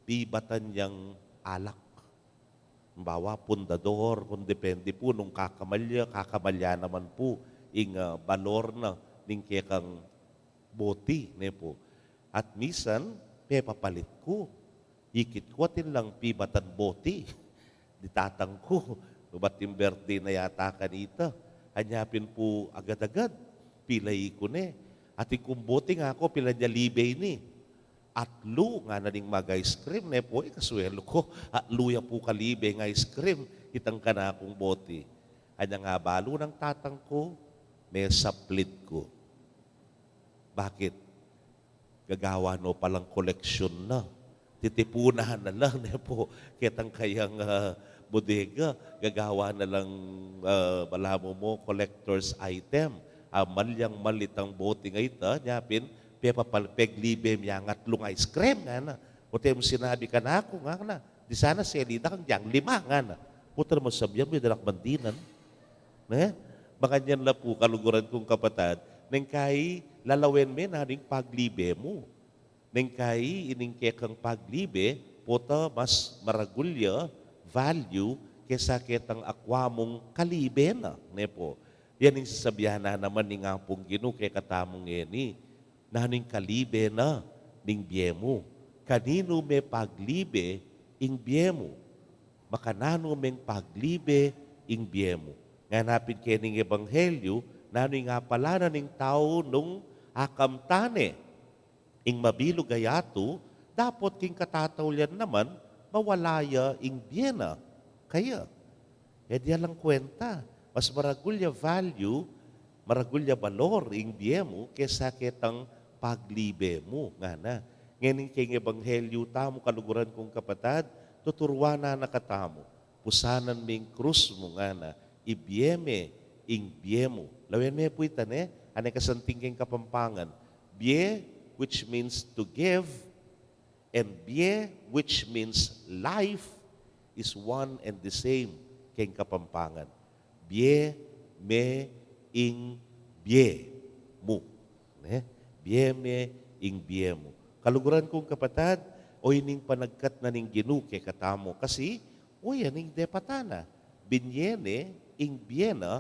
pibatan yang alak. Halimbawa, pundador, kung depende pu nung kakamal ya, kakamal ya naman pu ing, ah, balor na ning kekang boti, ne pu. At misan, pepapalit ku. Ikit ku atin lang pibatan boti. Di tatang ku, nubat ing birthday na yata kanita. Anya pin pu agad-agad, pila iku ne. Atin kung boti, ngaku, pila nya libe ini? Atlu, ngana ning mag-ice cream, ne pu. E, kaswelu ku, atlu ya pu kalibe ing ice cream itang kanakung boti. Anya nga balu nang tatang ku, mesaplit ku. Bakit? Gagawa no palang koleksyon na. Titipunan na la, ne pu, ketang kayang, ah, bodega. Gagawa na lang, ah, balamu mo, collector's item. Ah, malyang mal itang boting a ita, nya pin, pepapal-, peglibe me yang atlung ice cream, ngana. O, te mu sinabi kanaku, ngana. Di sana seli da kang dyang lima, ngana. Puta naman, sabyan mu, e da na ku man dinan. Ne? Makanyan la pu, kaluguran kung kapatad, neng kai lalawen me nanu ing paglibe mu. Neng kai ining kekang paglibe, pota mas maragul ya value kesa ketang akwa mung kalibe na, ne pu. Yan ing sasabian na naman ning Apung Ginu kekatamu ngeni. Nanu ing kalibe na ning bie mu? Kaninu me paglibe ing bie mu? Makananu meng paglibe ing bie mu? Ngana pin keni ning ebanghelyu, nanu ing apala na ning tau nung akamtan ne ing mabilug a yatu, dapot king katataulian naman, mawala ya ing bie na kaya. E di alang kwenta, mas maragul ya value, maragul ya balor ing bie mu kesa ketang paglibe mu, ngana. Ngening keng ebanghelyu tamu, kaluguran kung kapatad, tuturuan na na katamu, pusanan me ing krus mu, ngana, ibie me ing bie mu. Lawen me pu ita, ne? Ane kasanting keng Kapampangan, bie, which means to give, and bie, which means life, is one and the same keng Kapampangan. Bie me ing bie mu. Ne? Bie me ing bie mu. Kaluguran kung kapatad, o ining panagkat na ning Ginu kekatamu. Kasi, o yan ing depatan na. Binye ne ing bie na,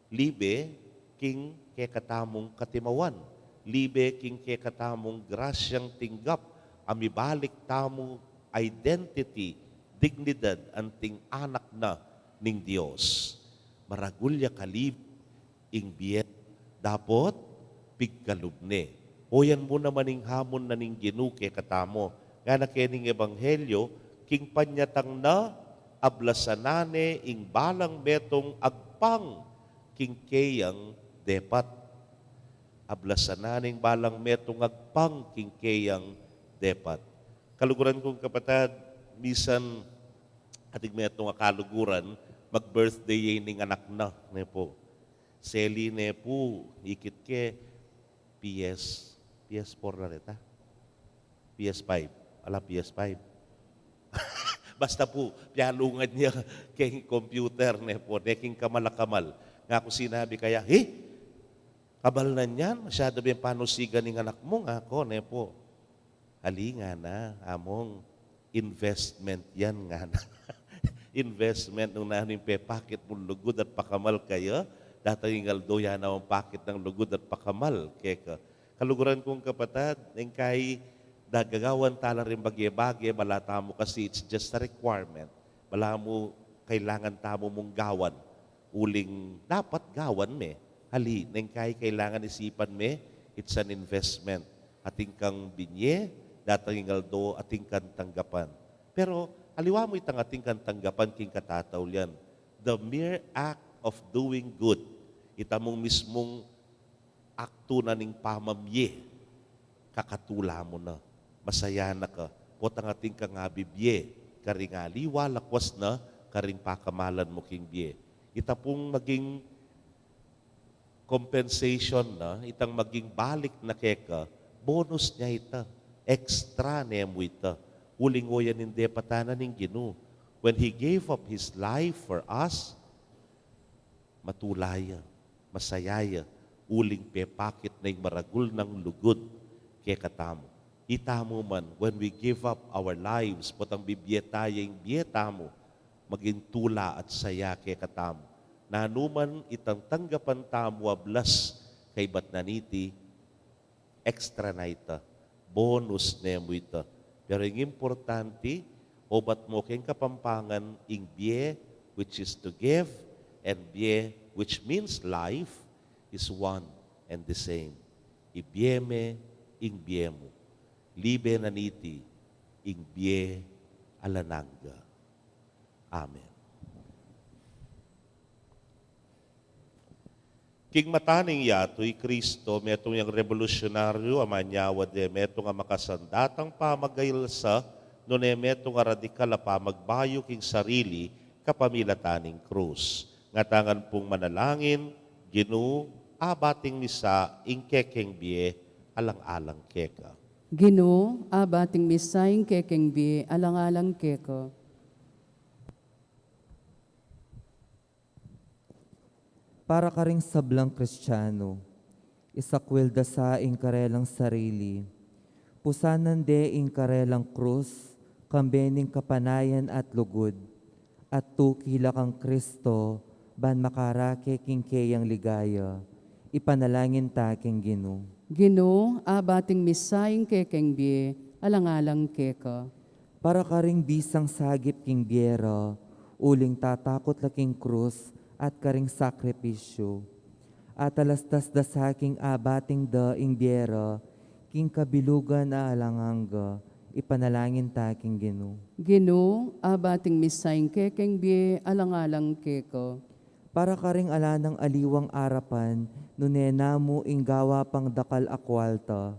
libe king kekatamung katimawan, libe king kekatamung grasyang tinggap, a mibalik tamu identity, dignidad, anting anak na ning Dios. Maragul ya kalib ing bie, dapot pigkalub ne. O yan mu naman ing hamon na ning Ginu kekatamu. Ngana keni ning ebanghelyu, king panyatang na, ablasan na ne ing balang metung agpang king keyang depat. Ablasan na ne ing balang metung agpang king keyang depat. Kaluguran kung kapatad, misan ating metung a kaluguran, mag-birthday ya ining anak na, ne pu. Seli ne pu, ikit ke, P S, P S four na reta. P S five. Ala, P S five. Basta pu, pialungan ya keng computer, ne pu, ne king kamal a kamal. Ngaku sinabi kaya, "He? Kabal na niyan, masyadu beng panusigan ing anak mu," ngaku, ne pu. "Ali," ngana, "Among, investment yan," ngana. Investment nung nanu ing pepakit mung lugud at pakamal kaya, datang ing aldo ya naman pakit nang lugud at pakamal keka. Kaluguran kung kapatad, neng kai Gagawan tala ring bage-bage, balamu kasi it's just a requirement. Balamu kailangan tamu mung gawan. Uling dapat gawan me. Ali, neng kai kailangan isipan me, it's an investment. Atin kang binye, datang ing aldo, atin kang tanggapan. Pero, aliwa mu itang atin kang tanggapan king katataulian. The mere act of doing good. Ita mung mismung aktu na ning pamamye, kakatula mu na, masaya na ka, potang atin kang abibye, karing aliwa lakwas na, karing pakamalan mu king bie. Ita pung maging compensation na, itang maging balik na keka, bonus ne ita, extra ne mu ita. Uling oyan ing depatan na ning Ginu. When he gave up his life for us, matula ya, masaya ya, uling pepakit na ing maragul nang lugud kekatamu. Itamu man, when we give up our lives, potang bibie ta ya ing bie tamu, maging tula at saya kekatamu. Nanu man itang tanggapan tamu a blas kaybat na niti, extra na ita, bonus ne mu ita. Pero ing importante, obat mu king Kapampangan, ing bie, which is to give, and bie, which means life, is one and the same. Ibie me, ing bie mu. Libe na niti, ing bie alang angga. Amen. King mata ning yatu i Kristo, metung yang rebolusyonaryu a manyawad e metung a makasandatang pamagailsa, nune metung a radikal a pamagbayu king sarili kapamilatan ning krus. Ngatangan pung manalangin, Ginu, abating misa ing kekeng bie alang-alang keka. Ginu, abating misa ing kekeng bie alang-alang keka. Para karing sablang Kristiano, isakwil da sa ing karelang sarili, pusanan de ing karelang krus, kambe ning kapanayan at lugud, at tuki la kang Kristo, ban makarake king keyang ligaya, ipanalangin ta king Ginu. Ginu, abating misa ing kekeng bie, alang-alang keka. Para karing bisang sagip king bie ra, uling tatakut la king krus at karing sakripisyu. Atalastas da sa king abating da ing bie ra, king kabilugan a alang angga, ipanalangin ta king Ginu. Ginu, abating misa ing kekeng bie, alang-alang keka. Para karing ala nang aliwang arapan, nune namu ing gawa pang dakal a kwalta.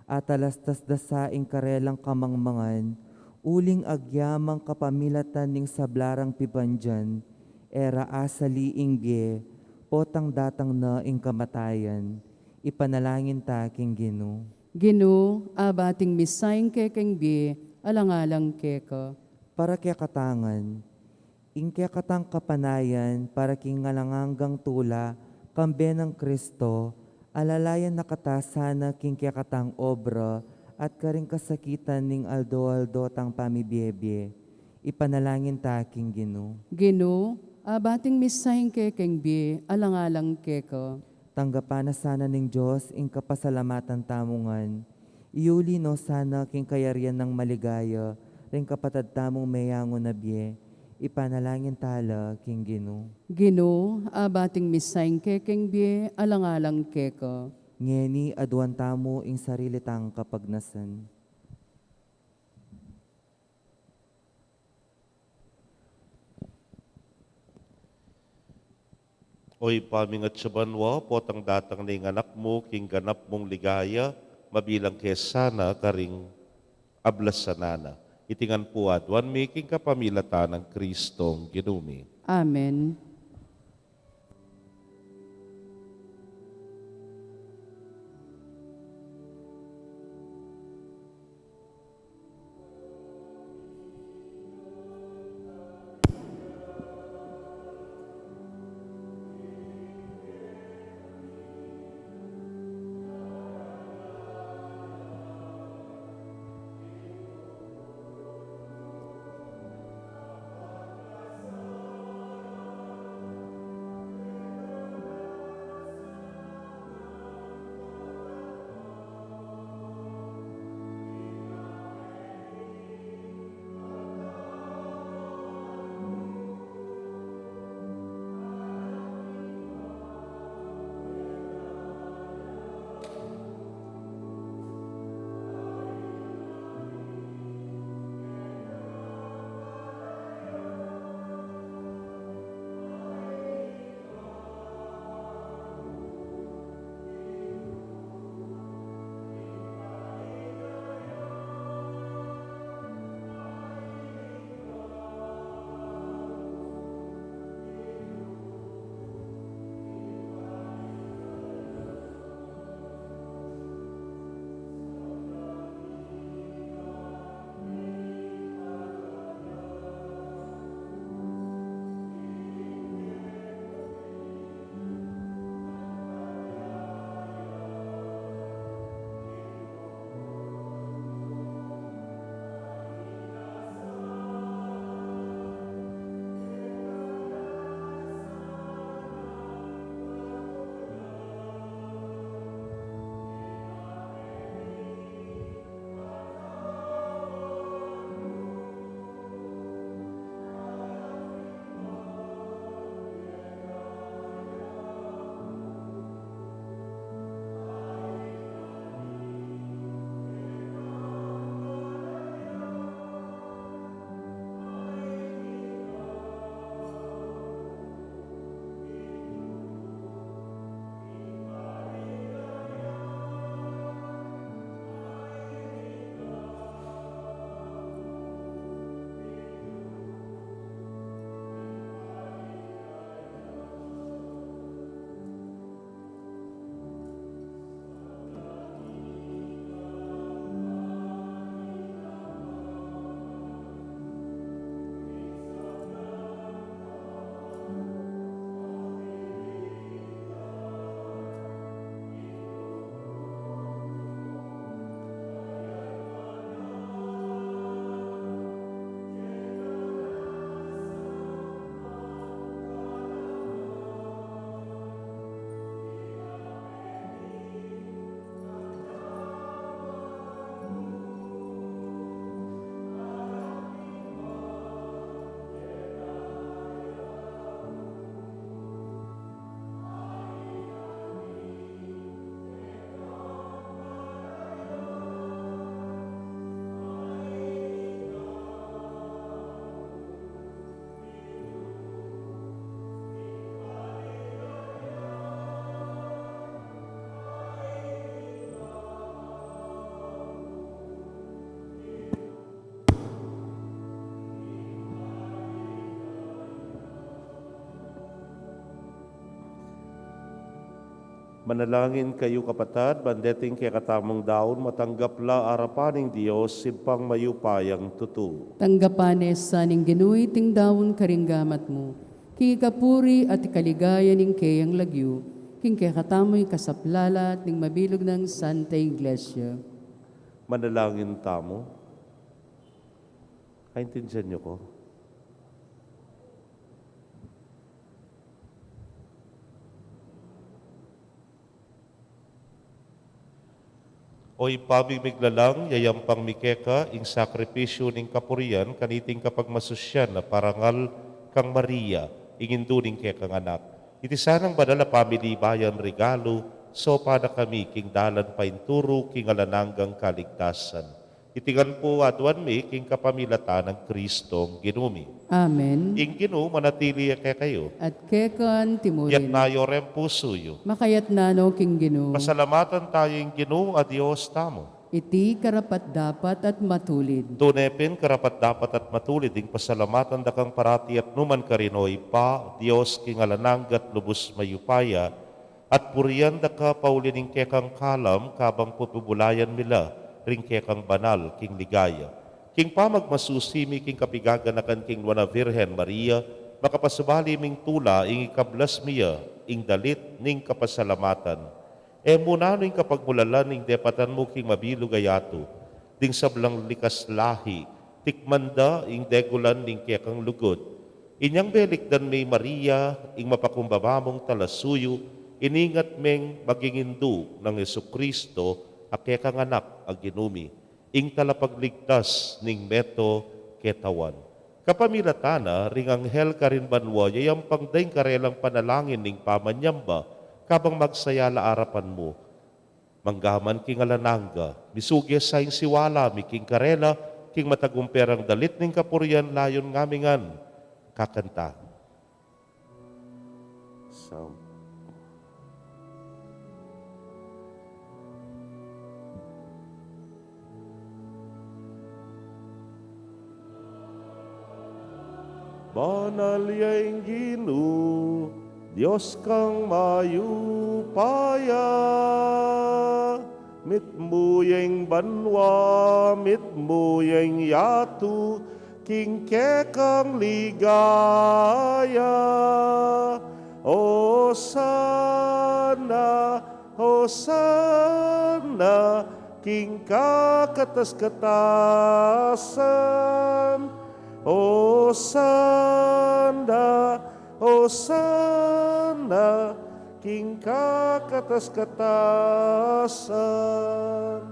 Atalastas da sa ing karelang kamangmangan, uling agyamang kapamilatan ning sabla rang pibandian, e ra asali ing bie, potang datang na ing kamatayan, ipanalangin ta king Ginu. Ginu, abating misa ing kekeng bie, alang-alang keka. Para kekatangan, ing kekatang kapanayan para king alang anggang tula, kambe nang Kristo, alalayan na kata sana king kekatang obra at karing kasakitan ning aldo-aldo tang pamibie-bie. Ipanalangin ta king Ginu. Ginu, abating misa ing kekeng bie, alang-alang keka. Tanggapan na sana ning Dios ing kapasalamatan tamu ngan. Iuli no sana king kayarian nang maligaya ring kapatad tamung meyangu na bie, ipanalangin ta la king Ginu. Ginu, abating misa ing kekeng bie, alang-alang keka. Ngeni aduan tamu ing sarili tang kapagnasan. O Ibpa ming atsu banua, potang datang ne ing Anak mu king ganap mung ligaya, mabilang ke sana karing ablasan na. Iti ngan pu aduan mi king kapamilatan nang Kristong Ginu mi. Amen. Manalangin kayu, kapatad, ban deting kekatamung daun matanggap la arapan ning Dios, Ibpang mayupayang tutu. Tanggapan na sa ning Ginu iting daun karing gamat mu, king ikapuri at ikaligaya ning keyang lagyu, king kekatamung ikasaplala at ning mabilug nang Santa Iglesia. Manalangin tamu. Kaintindihan niyo ko? O Ibpa ming miglalang, yayampang mi keka ing sakripisyu ning kapurian kaniting kapagmasusyan a parangal kang Maria, ing indu ning kekang Anak. Iti sanang banal a pamilibayan regalu, saupan na kami king dalan painturu king alang anggang kaligtasan. Iti ngan pu aduan mi king kapamilatan nang Kristong Ginu mi. Amen. Ing Ginu manatili ya kekayu. At keka naman murin. Itas yu ring pusu yu. Makatas na no king Ginu. Pasalamatan tamu ing Ginu a Dios tamu. Iti karapat-dapat at matulid. Tune pin karapat-dapat at matulid ing pasalamatan da kang parati at nu man karin, o Ibpa, Dios king alang angga at lubus mayupaya, at purian da ka pauli ning kekang kalam, kabang pupubulayan mi la ring kekang banal king ligaya. King pamagmasusi mi king kapigaganakan king Nuan a Virgen Maria, makapasubali ming tula ing ikablas mi ya ing dalit ning kapasalamatan. E mu nanu ing kapagmulalan ing depatan mu king mabilug a yatu, ding sablang likas lahi, tikman da ing degulan ning kekang lugud. Inyang belikdan me i Maria, ing mapakumbaba mung talasuyu, iningat meng maging indu nang Jesucristo, a kekang Anak a Ginu mi, ing talapagligtas ning meto ketawan. Kapamilatan na ring anghel karin banua, yayampang da ing karelang panalangin ning pamanyamba, kabang magsaya la arapan mu. Mangga man king alang angga, misuge sa ing siwala mi king karela, king matagumpe rang dalit ning kapurian, layun ngami ngan kakanta. Sam- Banal ya ing Ginu, Dios kang mayupaya, mitmu ya ing banua, mitmu ya ing yatu, king kekang ligaya. Osana, Osana, king kakatas-katasan. Osana, Osana, king kakatas-katasan.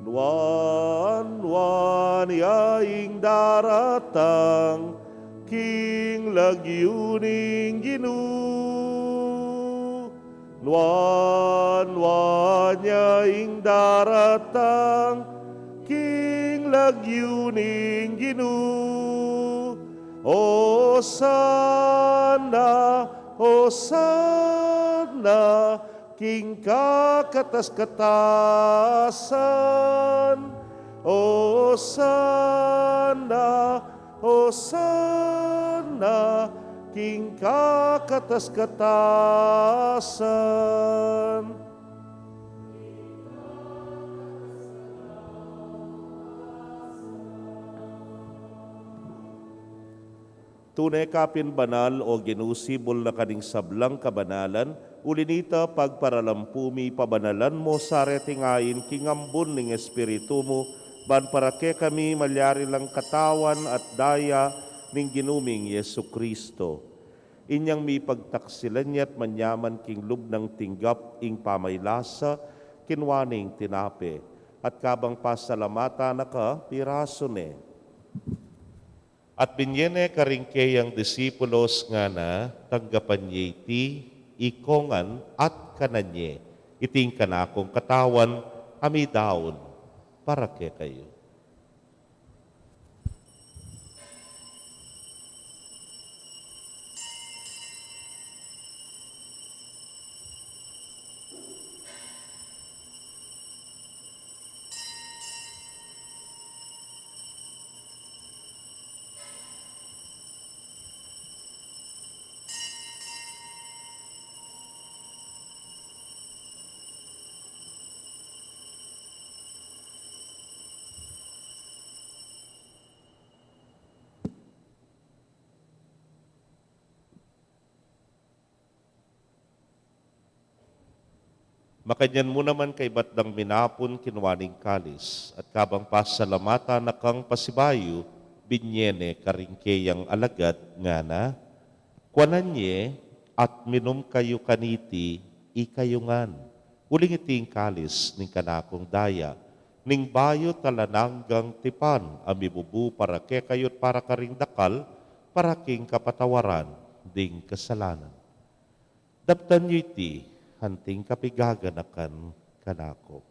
Nuan-nuan ya ing daratang king lagyu ning Ginu. Nuan-nuan ya ing daratang king lagyu ning Ginu. Osana, Osana, king kakatas-katasan. Osana, Osana, king kakatas-katasan. Tune ka pin banal, o Ginu, sibul na ka ning sablang kabanalan, uli nita pagparalampu mi, pabanalan mo sa reting ain king ambun ning Espiritu mu, ban para kekami malyari lang katawan at daya ning Ginu ming Jesucristo. Inyang mipagtaksilan ya at manyaman king lub nang tinggap ing pamaylasa, kinua ne ing tinape, at kabang pasalamatan na ka, pirasu ne. At binye ne karing keyang disipulos, ngana, tanggapan ye iti, ikongan at kanan ye, iti ing kanakung katawan a midaun para kekayu. Makanyan mu naman kaybat dang minapun, kinua ne ing kalis, at kabang pasalamatan na kang pasibayu, binye ne karing keyang alagad, ngana: Kuanan ye at minum kayu kaniti, ikayu ngan, uling iti ing kalis ning kanakung daya, ning bayu at alang anggang tipan, a mibubu para kekayu't para karing dakal, para king kapatawaran ding kasalanan. Daptan yu iti anting kapigaganakan kanaku.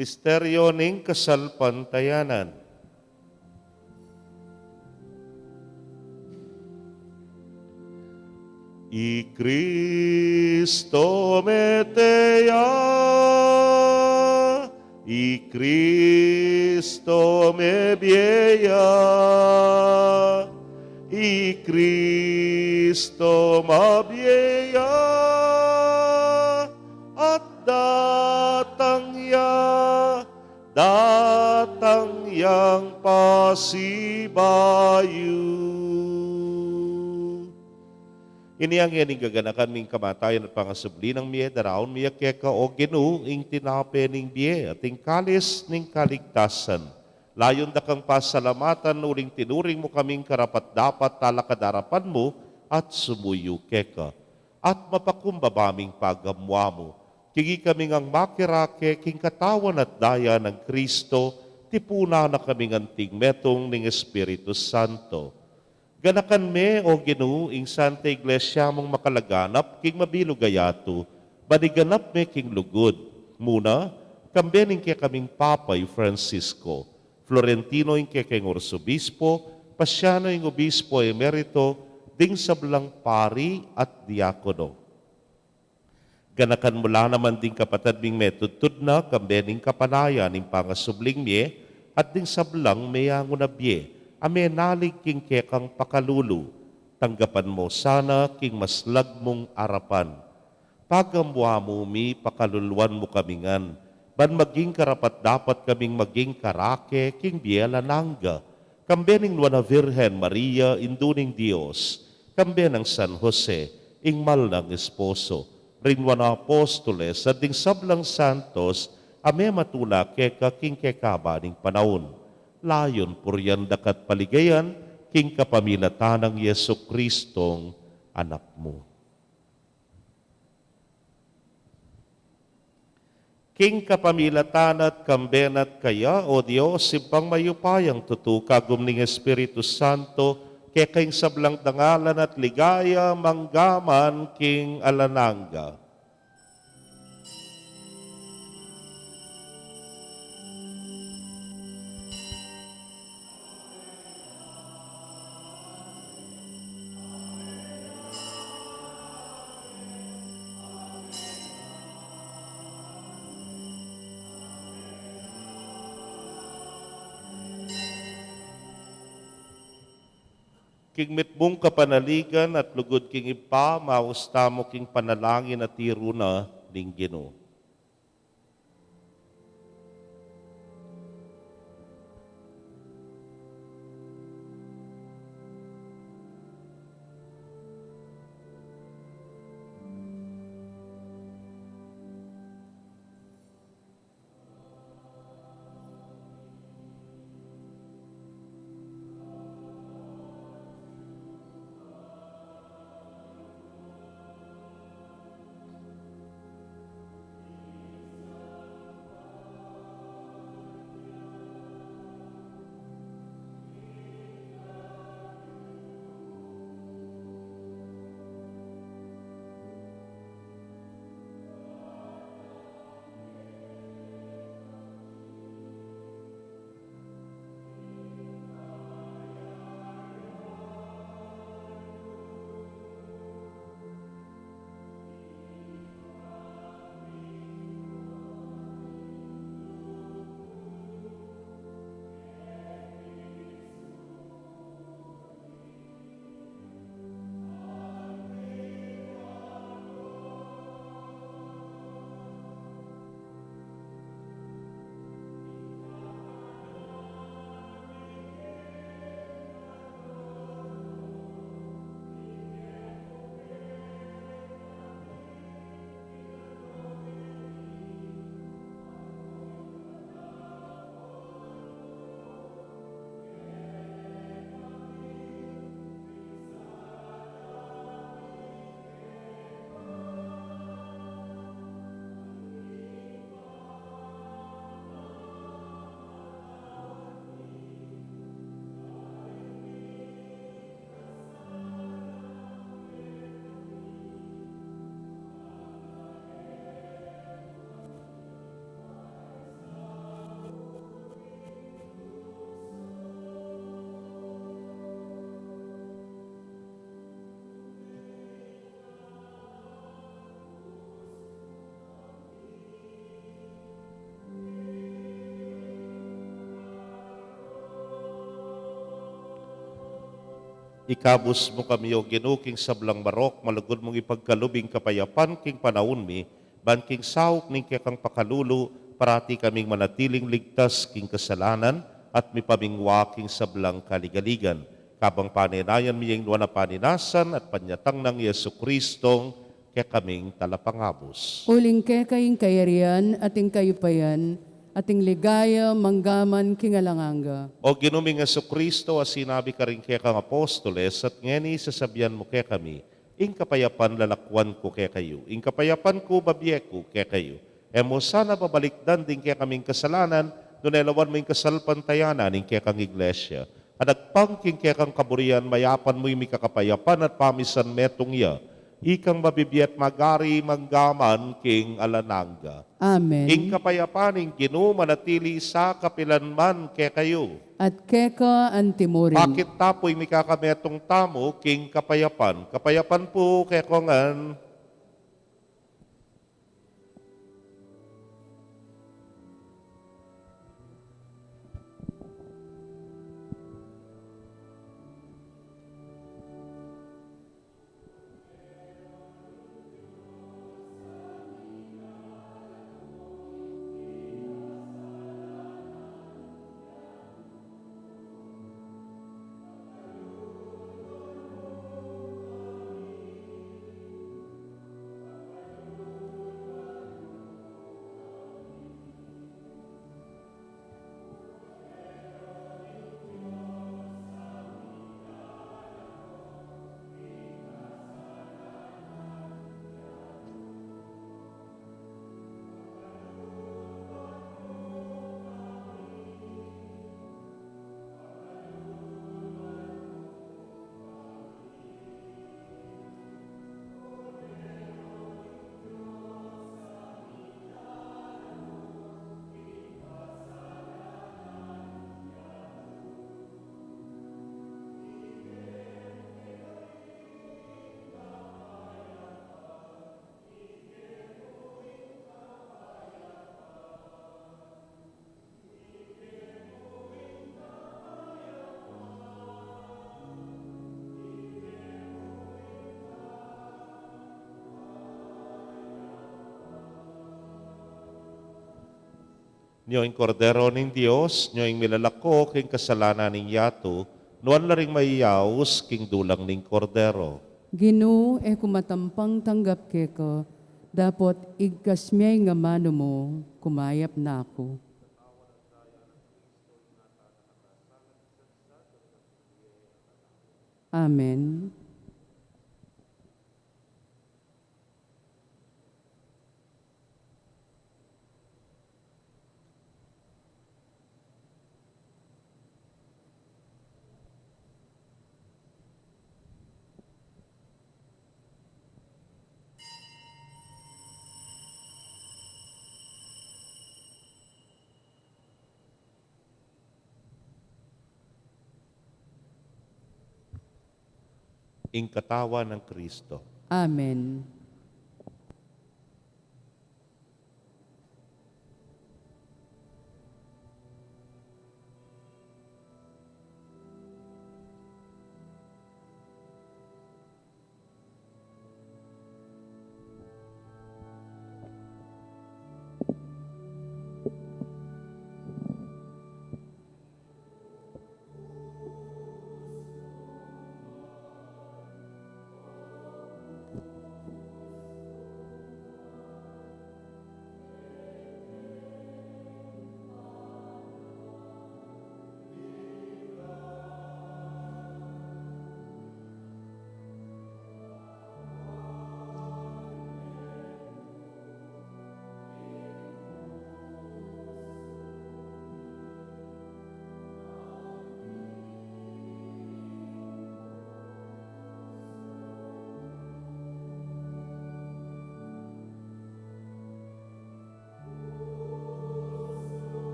Misteryo ning kasalpantayanan. I Kristo mete ya, i Kristo mebie ya, i Kristo mabie ya, at datang ya, datang yang pasibayu. Ini ing gaganakan ming kamatayan at pangasubli nang mie, daraun mi keka, O Ginu, ing tinape ning bie at ing kalis ning kaligtasan. Layun da kang pasalamatan uling tinuring mu kaming karapat-dapat talakad king arapan mu at sumuyu keka. At mapakumbaba ming pagamuan mu, king ikami ngang makirake king katawan at daya nang Kristo, tipunan na kaming anting metung ning Espiritu Santo. Ganakan me, O Ginu, ing Santa Iglesia mung makalaganap king mabilug a yatu, ban iganap me king lugud. Muna, kambe ning kekaming Papa i Francisco, Florentino ing kekeng Arsobispo, Pasiano ing Obispo Emerito, ding sablang pari at diakono. Ganakan mu la naman ding kapatad ming metudtud na, kambe ning kapanayan ning pangasubling mie, at ding sablang meangu na bie, a menalig king kekang pakalulu. Tanggapan mu sana king maslag mung arapan. Pagamuan mu mi, pakaluluan mu kami ngan, ban maging karapat-dapat kaming maging karake king bie alang angga, kambe ning Nuan a Virgen Maria, Indu ning Dios, kambe nang San Jose, ing mal nang esposo, ring Nuan a Apostoles, at ding sablang santos, a mematula keka king kekaban ning panaun. Layun purian da ka at paligayan, king kapamilatan nang Jesucristong Anak mu. King kapamilatan na at kambe na at kaya, O Dios, Ibpang mayupayang tutu, kagum ning Espiritu Santo, keka ing sablang dangalan at ligaya, mangga man king alang angga. King mitmung kapanaligan at lugud king Ibpa, maus tamu king panalangin a tiru na ning Ginu. Ikabus mu kami, O Ginu, king sablang marok, malugud mung ipagkalub ing kapayapan king panaun mi, ban king saup ning kekang pakalulu, parati kaming manatiling ligtas king kasalanan, at mipamingwa king sablang kaligaligan. Kabang panenayan mi ing nuan a paninasan at panyatang nang Jesucristong kekaming Talapangabus. Uling keka ing kayarian, at ing kayupayan, at ing ligaya, mangga man king alang angga. O Ginu ming Jesucristo, a sinabi karing kekang apostoles, at ngeni sasabian mu kekami, ing kapayapan lalakwan ku kekayu, ing kapayapan ku babie ku kekayu. E mu sana babalikdan ding kekaming kasalanan, nune lawan mu ing kasalpantayanan ning kekang iglesia. At agpang king kekang kaburian, mayapan mu ing mikakapayapan at pamisan metung ya, ikang mabibie at magari mangga man king alang angga. Amen. Ing kapayapan ning Ginu manatili sa kapilan man kekayu. At keka anti mu rin. Pakit ta pu ing mikakametung tamu king kapayapan. Kapayapan pu kekongan. Nyo ing Kordero ning Dios, nyo ing milalako king kasalanan ning yatu, nuan la ring mayayaus king dulang ning Kordero. Ginu, e ku matampang tanggap keka, dapot igkas me ing amanu mu, kumayap na ku. Amen. Ing katawan nang Kristo. Amen.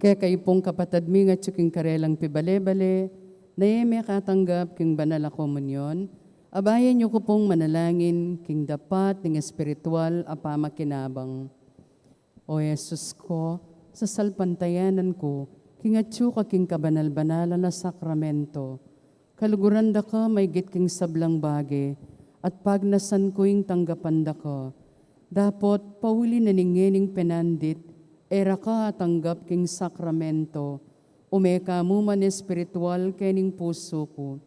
Kekayu pung kapatad mi ngan atyu king karelang pibale-bale, na e mekatanggap king banal a komunyon, abayan yu ku pung manalangin king dapat ning espiritual a pamakinabang. O Jesus ku, sasalpantayanan ku king atyu ka king kabanal-banalan a sakramento. Kaluguran da ka maigit king sablang bage, at pagnasan ku ing tanggapan da ka. Dapot, pauli na ning ngening penandit, e ra ka atanggap king sakramento, ume ka mu man espiritual kening pusu ku.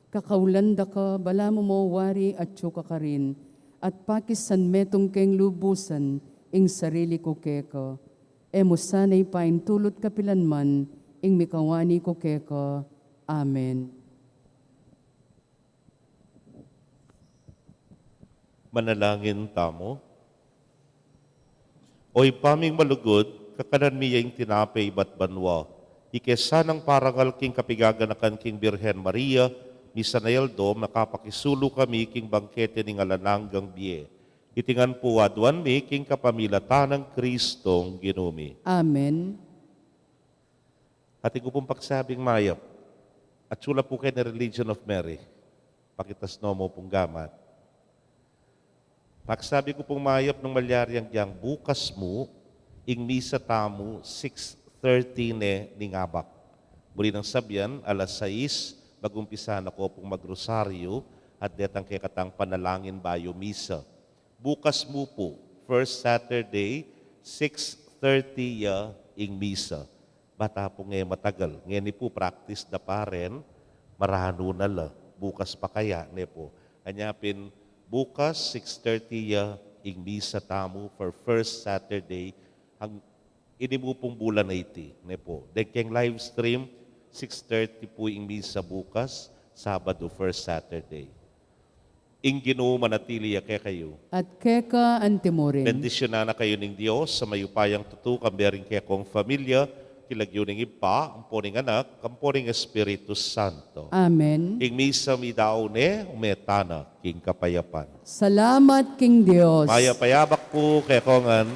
Kakaulan da ka, balamu mo wari atyu ka karin, at pakisan metung keng lubusan ing sarili ku keka. E mu sana ipaintulut kapilan man ing mikawani ku keka. Amen. Manalangin tamu. O Ibpa ming malugud, kakanan mi ya ing tinape ibat banua, ike sanang parangal king kapigaganakan king Birhen Maria, misan a aldo makapakisulu kami king bangkete ning alang anggang bie. Iti ngan pu aduan mi king kapamilatan nang Kristong Ginu mi. Amen. Atin ku pung pagsabing mayap, atyu la pu keni Legion of Merit. Pakitas no mu pung gamat. Pagsabi ku pung mayap nung malyari yang dyang bukas mu, ing misa tamu six thirty ne ning abak. Muli nang sabian, alas sais, mag-umpisa na ko pung magrosaryo at detang kekatang panalangin bayu misa. Bukas mu pu, first Saturday, six thirty ya ing misa. Bata pu nge matagal. Ngeni pu practice da pa ren, maranu na la. Bukas pa kaya, ne pu. Anya pin, bukas, six thirty ya ing misa tamu for first Saturday. Ang ini mu pung bulan a iti, ne pu. Deng keng live stream, six thirty pu ing misa bukas, Sabado, first Saturday. Ing Ginu manatili ya kekayu. At keka antimurin. Bendisyunan na kayu ning Dios a mayupayang tutu, kambe ring kekong familia, king lagyu ning Ibpa, ampo ning Anak, ampo ning Espiritu Santo. Amen. Ing misa midaun ne, ume tana king kapayapan. Salamat king Dios. Mayap a abak pu kekongan.